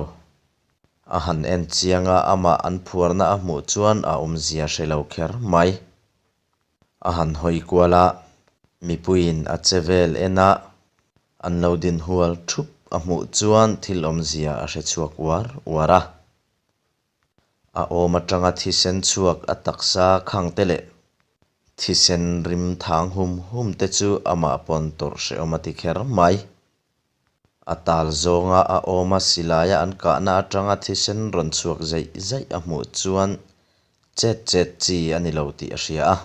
Speaker 1: A han en chiang a, amah an phuarna a hmuh chuan a awmzia hre lo kher mai. A han hawi kual a, mipuiin a che vel en a, an lo din hual thup a hmuh chuan thil awmzia a hre chhuak uar uar a. A awm atanga thisen chhuak a taksa khang te leh thisen rim thang hum hum te chu amah pawn tawrh hrehawm a ti kher mai. A tal zawnga a awma silaia an kahna atanga thisen rawn chhuak zaih zaih a hmuh chuan chet chet chi a ni lo tih a hria a,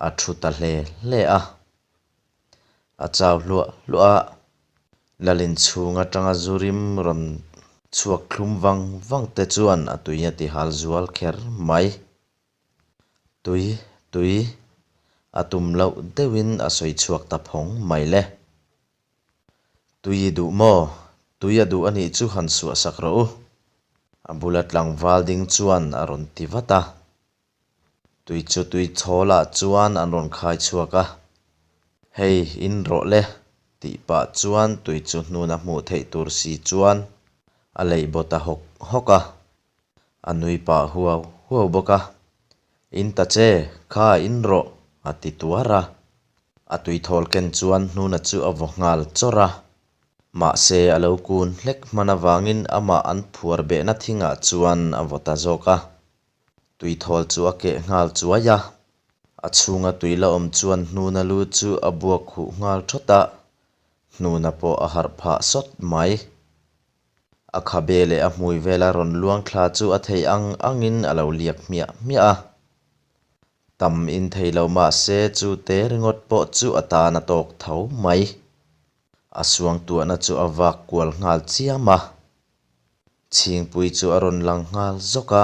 Speaker 1: a thu ta hle hle a. A chau hluah hluah a, Lalin chhung atanga zu rim rawn chhuak thlum vang vang te chuan a tui a ti hal zual kher mai. Tui, tui, a tum loh deuhin a sawi chhuak ta phawng mai le. Tui i duh maw? Tui a duh a nih chu han suah sak rawh u. A bula tlangval ding chuan a rawn ti vat a. Tui chu tui chhawlah chuan an rawn khai chhuak a. Hei, in rawh le, tih pah chuan tui chu hnuna hmuh theih tur si chuan a leih baw ta hawk hawk a. A nui pah huau huau bawk a. In ta che, kha in rawh, a ti tuar a. A tuithawl ken chuan hnuna chu a vaw nghal chawrh a. Mahse, a lo kun hlek hman avangin amah an phuar behna thingah chuan a vaw ta zawk a. Tuithawl chu a keh nghal chuai a. A chhunga tui la awm chuan hnuna lu chu a buak khuh nghal thawt a, hnuna pawh a harh phah sawt mai. A khabe leh a hmui vela rawn luang thla chu a thei ang angin a lo liak hmiah hmiah a. Tam in thei lo mah se chu te ringawt pawh chu a tan a tawk tho mai. A suangtuahna chu a vak kual nghal chiam a. Chhingpui chu a rawn lang nghal zawk a,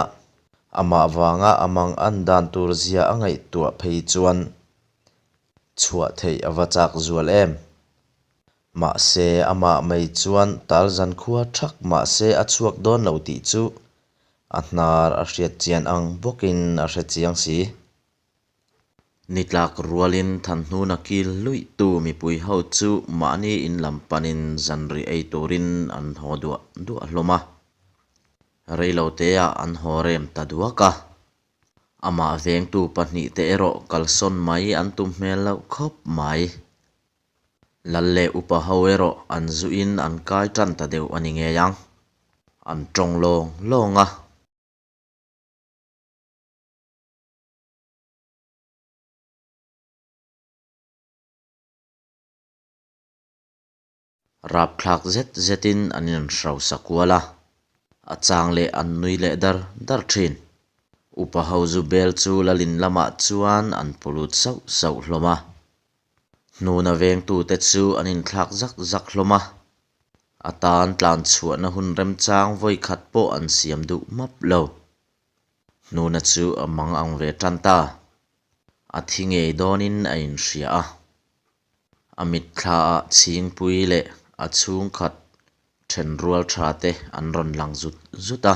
Speaker 1: amah vanga a mang an dan tur zia a ngaihtuah phei chuan chhuah theih a va chak zual em. Mahse, amah mai chuan tal zankhua thak mahse a chhuak dawn lo tih chu a hnar a hriat chian ang bawkin a hre chiang si. Ni tlak rualin Thanhnuna kil luihtu mipui ho chu mahni in lam panin zanri ei turin an haw duah duah hlawm a. Reiloteah an haw rem ta duak a. Amah vengtu pahnihte erawh kalsawn mai an tum hmel loh khawp mai. Lal leh upa ho erawh an zuin an kai tan ta deuh a ni ngei ang. An tawng lawng lawng a. Rapthlak zet zetin an inhrosa kual a, a chang leh an nui leh dar dar thin. Upa ho zu bel chu Lalin lamah chuan an pu lut sauh sauh hlawm a. Hnuna vengtute chu an inthlak zak zak hlawm a, a tan tlan chhuahna hun remchang vawi khat pawh an siam duh map lo. Hnuna chu a mang ang ve tan ta. A thi ngei dawnin a inhria a. A mitthlaah Chhingpui leh a chhungkhat thenrual tha te an rawn lang zut zut a.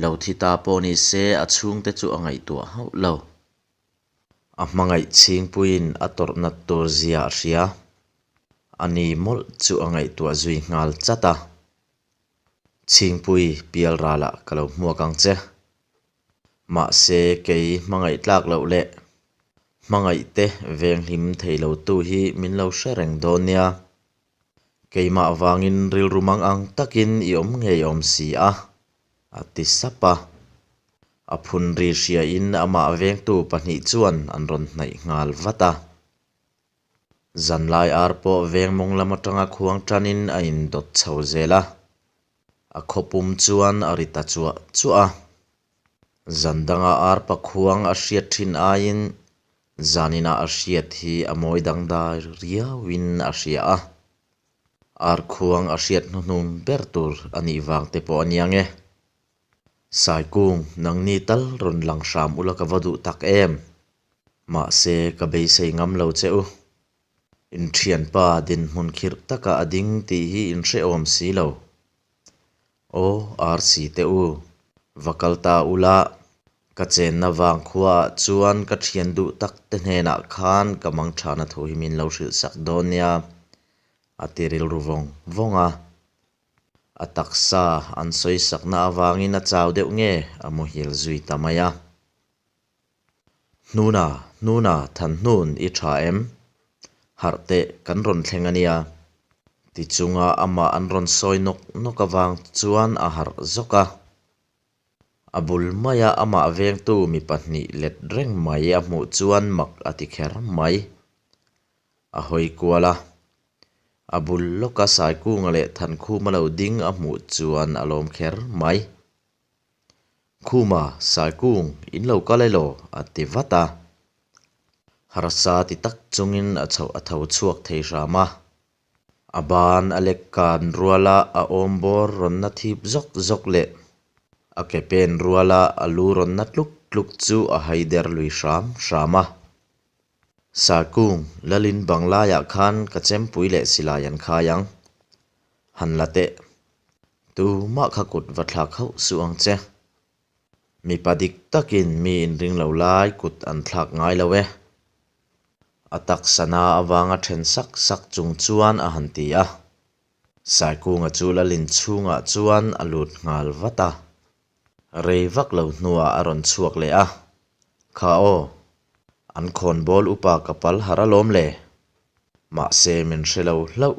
Speaker 1: Lo thi ta pawh ni se a chhungte chu a ngaihtuah hauh lo. A hmangaih Chhingpuiin a tawrh nat tur zia a hria. A ni mawlh chu a ngaihtuah zui nghal chat a. Chhingpui pial ralah ka lo hmuak ang che. Mahse, kei hmangaih tlak loh leh hmangaihte venghlim thei lotu hi min lo hre reng dawn nia. Keimah vangin rilru mang ang takin i awm ngei awm si a, a ti sap a. A phun ri hriain amah vengtu pahnih chuan an rawn hnaih nghal vat a. Zanlai ar pawh veng mawng lam atanga khuang tanin a indawt chho zel a, a khawpum chuan a ri ta chuah chuah a. Zan danga arpa khuang a hriat thin aiin zaninah a hriat hi a mawi dangdai riauin a hria a. Ar khuang a hriat hnuhnung ber tur a nih vang te pawh a nia nge. Saikung, nangni tal rawn lang hram ula ka va duh tak em! Mahse, ka beisei ngam lo che u. In thianpa dinhmun khirh taka a ding tih hi in hrehawm si lo. Aw, RC te u, va kal ta ula, ka chenna vang khuaah chuan ka thian duh tak te hnenah khan ka mangthana thu hi min lo hrilh sak dawn nia, a ti rilru vawng vawng a. A taksa an sawisakna avangin a chau deuh nge a muhil zui ta mai a. Hnuna, Hnuna, Thanhnun i tha em? Harh teh kan rawn thleng a nia. Ti chunga amah an rawn sawi nawk nawk avang chuan a harh zawk a. A bul maia amah vengtu mi pahnih let reng mai a hmuh chuan mak a ti kher mai. A hawi kual a. A bul lawka Saikunga leh Thankhuma lo ding a hmuh chuan a lawm kher mai. Khuma, Saikung, in lo kal elaw? a ti vat a. Harsa ti tak chungin a chhoh a tho chhuak thei hram a. A ban a lek kan ruala a awm bawr rawn na thip zawk zawk leh a ke pen ruala a lu rawn na tluk tluk chu a hai der lui hram hram a. Saikung, Lalin bang laiah khan ka chempui leh silai an khai ang. Han la teh. Tumah kha kut va thlak hauh suh ang che. Mipa dik takin mi inring lo lai kut an thlak ngai lo e. A taksa na avanga then sak sak chung chuan a han ti a. Saikunga chu Lalin chhungah chuan a lut nghal vat a. Rei vak lo hnuah a rawn chhuak leh a, Kha aw, an khawnbawl upa ka pal harh alawm le. Mahse min hre lo hlauh.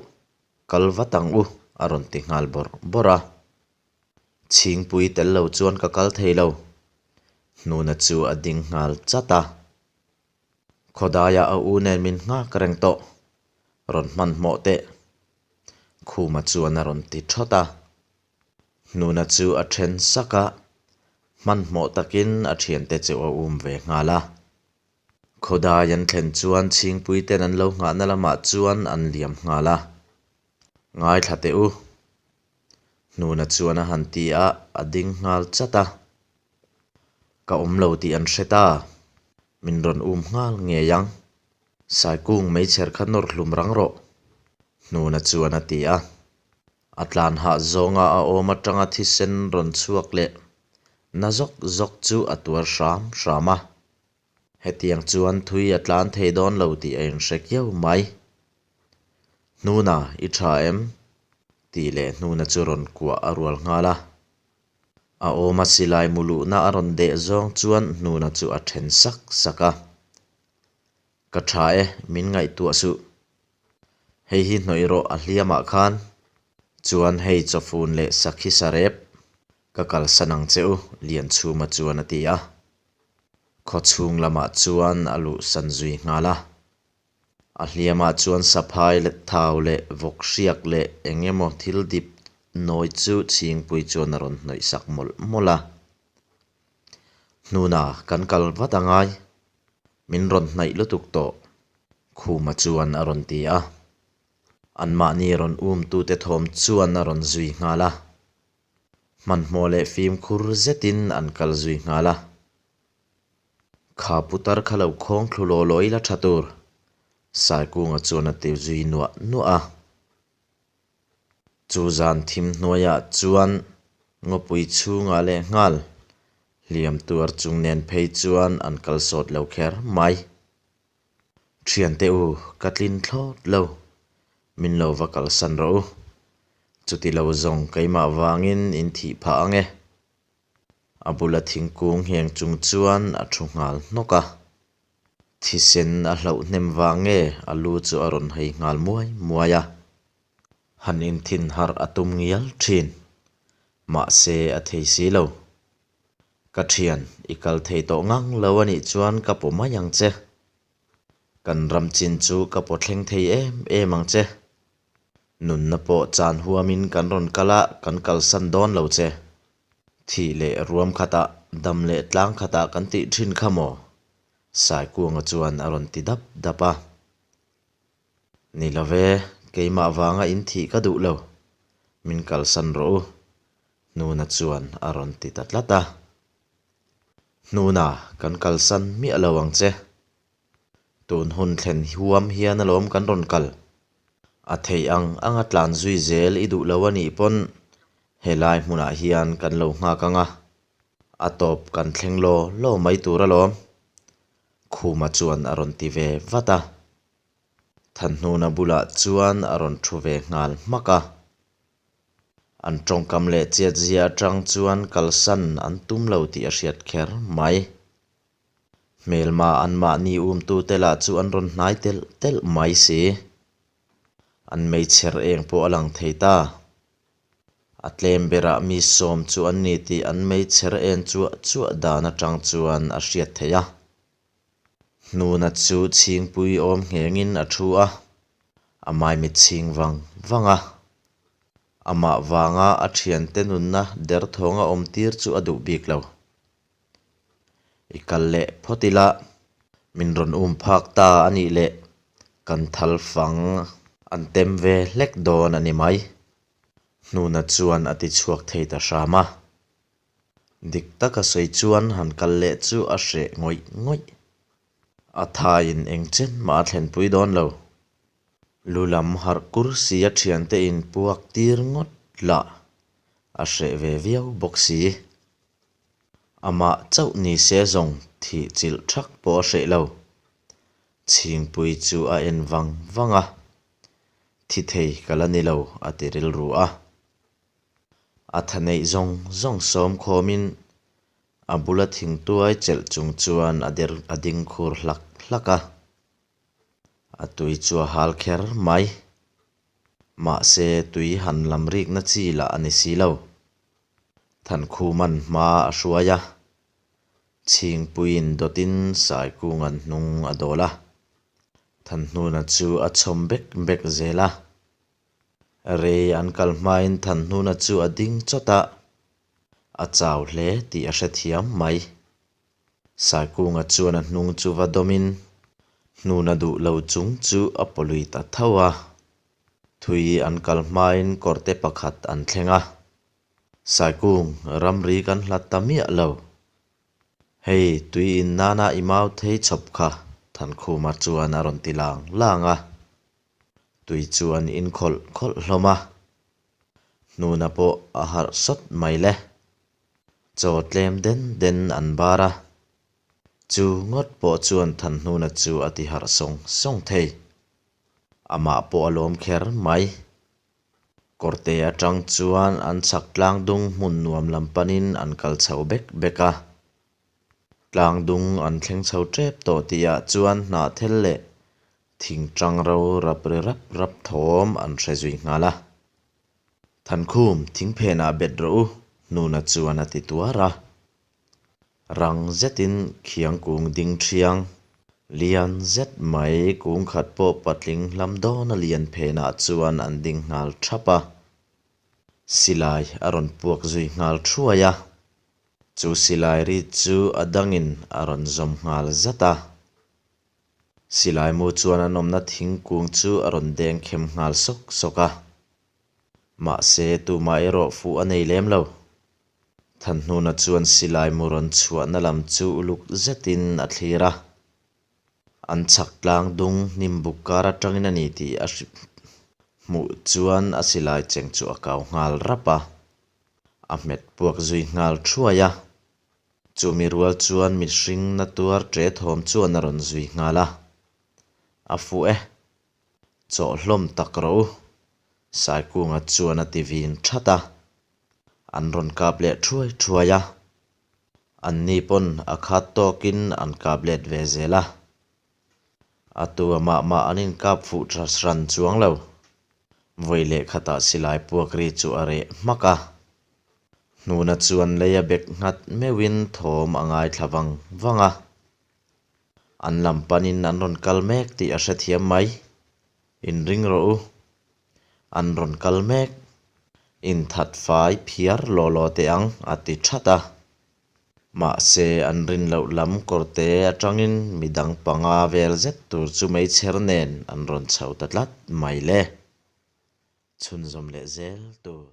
Speaker 1: Kal vat ang u, a rawn ti nghal bawrh bawrh a. Chhingpui tel lo chuan ka kal thei lo. Hnuna chu a ding nghal chat a. Khawdaiah a u nen min nghak reng tawh. Rawn hmanhmawh teh. Khuma chuan a rawn ti thawt a. Hnuna chu a then sak a, hmanhmawh takin a thiante chu a um ve nghal a. Khawdai an thlen chuan Chhingpui ten an lo nghahna lamah chuan an liam nghal a. Ngaithla teh u. Hnuna chuan a han ti a, a ding nghal chat a. Ka awm lo tih an hre ta. Min rawn um nghal ngei ang. Saikung meichher kha nawr hlum rang rawh. Hnuna chuan a ti a. A tlan hah zawnga a awm atanga thisen rawn chhuak leh na zawk zawk chu a tuar hram hram a. Hetiang chuan thui a tlan thei dawn lo tih a inhre kiau mai. Hnuna, i tha em? tih leh Hnuna chu rawn kuah a rual nghal a. A awma silai mu luhna a rawn deh zawng chuan Hnuna chu a then sak sak a. Ka tha e, min ngaihtuah suh. Hei hi hnawih rawh a hliamah khan. Chuan hei chawfun leh sakhi sarep ka kalsan ang che u, Lianchhuma chuan a ti a. Khaw chhung lamah chuan a luhsan zui nghal a. A hliamah chuan saphai leh thau leh vawk hriak leh eng emaw thil dip nawi chu chhingpui chuan a rawn hnawih sak mawlh mawlh a. Hnuna kan kal vat a ngai. Min rawn hnaih lutuk tawh, Khuma chuan a rawn ti a. Anmahni rawn umtute thawm chuan a rawn zui nghal a. Hmanhmawh leh fimkhur zetin an kal zui nghal a. Kha putar kha lo khawng thlu law law ila tha tur, Saikunga chuan a ti zui nuah nuah a. Chu zan thim hnuaiah chuan ngawpui chhungah leh nghal hliam tuar chung nen phei chuan an kal sawt lo kher mai. Thiante u, ka tlin thlawt lo. Min lo va kalsan rawh u. Chuti lo zawng keimah vangin in thih phah ang e. A bula thingkung ngheng chung chuan a thu nghal hnawk a. Thisen a hlauh hnem vang nge a lu chu a rawn hei nghal muai muai a. Han inthin harh a tum ngial thin. Mahse a thei si lo. Ka thian, i kal thei tawh ngang lo a nih chuan ka paw mai ang che. Kan ram chin chu ka paw thleng thei em em ang che. Nunna pawh chan huamin kan rawn kal a, kan kalsan dawn lo che. Thih leh ruam khatah Dam leh tlang khatah kan tih thin kha maw? Saikuanga chuan a rawn ti dap dap a. Ni lo ve, keimah vanga in thih ka duh lo. Min kalsan rawh u, Hnuna chuan a rawn ti ta tlat a. Hnuna, kan kalsan miah lo ang che. Tun hun thlen huam hian alawm kan rawn kal. A theih ang anga tlan zui zel i duh lo a nih pawn helai hmunah hian kan lo nghak ang a, a tawp kan thleng law law mai tur alawm, Khuma chuan a rawn ti ve vat a. Thanhnuna bulah chuan a rawn thu ve nghal hmak a. An tawngkam leh chiatzia atang chuan kalsan an tum lo tih a hriat kher mai. Hmelma anmahni umtute lah chu an rawn hnai telh telh mai si. An meichher eng pawh a lang thei ta. A tlem berah mi sawm chu an ni tih an meichher en chuah chuah dan atang chuan a hriat theih a. Hnuna chu chhingpui awm nghengin a thu a, a maimit chhing vang vang a. Amah vanga a thiante nunna derthawnga awmtir chu a duh bik lo. I kal leh phawt ila, min rawn um phak ta a nih leh kan thal fang an tem ve hlek dawn a ni mai. Hnuna chuan a ti chhuak thei ta hram a. Dik taka sawi chuan han kal leh chu a hreh ngawih ngawih. A thaiin eng chen mah a thlenpui dawn lo. Lu lam harh kur si a thiante in puak tir ngawt lah a hreh ve viau bawk si. Amah chauh ni se zawng thih chilh thak pawh a hreh lo. Chhingpui chu a en vang vang a, Thi thei ka la ni lo a ti rilru a. A tha neih zawng zawng sawm khawmin a bula thingtuai chelh chung chuan a der a ding khur hlak hlak a. A tui chu a hal kher mai. Mahse tui han lam rikna chi lah a ni si lo. Thankhuman hma a hruai a, Chhingpuiin dawtin Saikunga'n hnung a dawl a. Thanhnuna chu a chhawm bek bek zel a. Rei an kal hmain Thanhnuna chu a ding chawt a, a chau hle tih a hrethiam mai. Saikunga chuan a hnung chu va dawmin hnuna duh lo chung chu a pawlui ta tho a. Thui an kal hmain kawrte pakhat an thleng a. Saikung, ramri kan hlat ta miah lo. Hei, tui in nana i mau thei chhawp kha, Thankhuma chuan a rawn ti lang lang a. Tui chu an in khawlh khawlh hlawm a. Hnuna pawh a harh sawt mai le. Chaw tlem den den an bar a. Chu ngawt pawh chuan Thanhnuna chu a ti harh sawng sawng thei. Amah pawh a lawm kher mai. Kawrte atang chuan an chhak tlang dung hmun nuam lam panin an kal chho bek bek a. Tlang dung an thleng chho tep tawh tihah chuan hnahthel leh thing tang ro rap ri rap rap thawm an hre zui nghal a. Thankhum, thingphenah bet rawh u, Hnuna chuan a ti tuar a. Rang zetin khiang kung ding thiang, lian zet mai kung khat pawh patling hlam dawna lian phenah chuan an ding nghal thap a. Silai a rawn puak zui nghal thuai a. Chu silai ri chu a dangin a rawn zawm nghal zat a. Silai mu chuan an awmna thingkung chu a rawn deng khem nghal sawk sawk a. Mahse, tumah erawh fuh a nei lem lo. Thanhnuna chuan silai mu rawn chhuahna lam chu uluk zetin a thlir a. An chhak tlang dung hnim buk kar atangin a ni tih a hmuh chuan a silai cheng chu a kau nghal rap a. A hmet puak zui nghal thuai a. Chumi rual chuan mihring na tuar ṭe thawm chuan a rawn zui nghal a. A fuh e. Chawh hlawm tak rawh u. Saikunga chuan a ti vin that a. An rawn kap leh thuai thuai a. Anni pawn a khat tawkin an kap let ve zel a. A tu a mah mah an inkap fuh tha hran chuang lo. Vawi leh khatah silai puak ri chu a reh hmak a. Hnuna chuan lei a bek nghat meuhin thawm a ngaithla vang vang a. An lam panin an rawn kal mek tih a hrethiam mai. Inring rawh u. An rawn kal mek. Inthat fai phiar law law teh ang a ti that a. Mahse, an rin loh lam kawrte atangin midang panga vel zet tur chu meichher nen an rawn chho ta tlat mai le. Chhunzawm leh zel tur.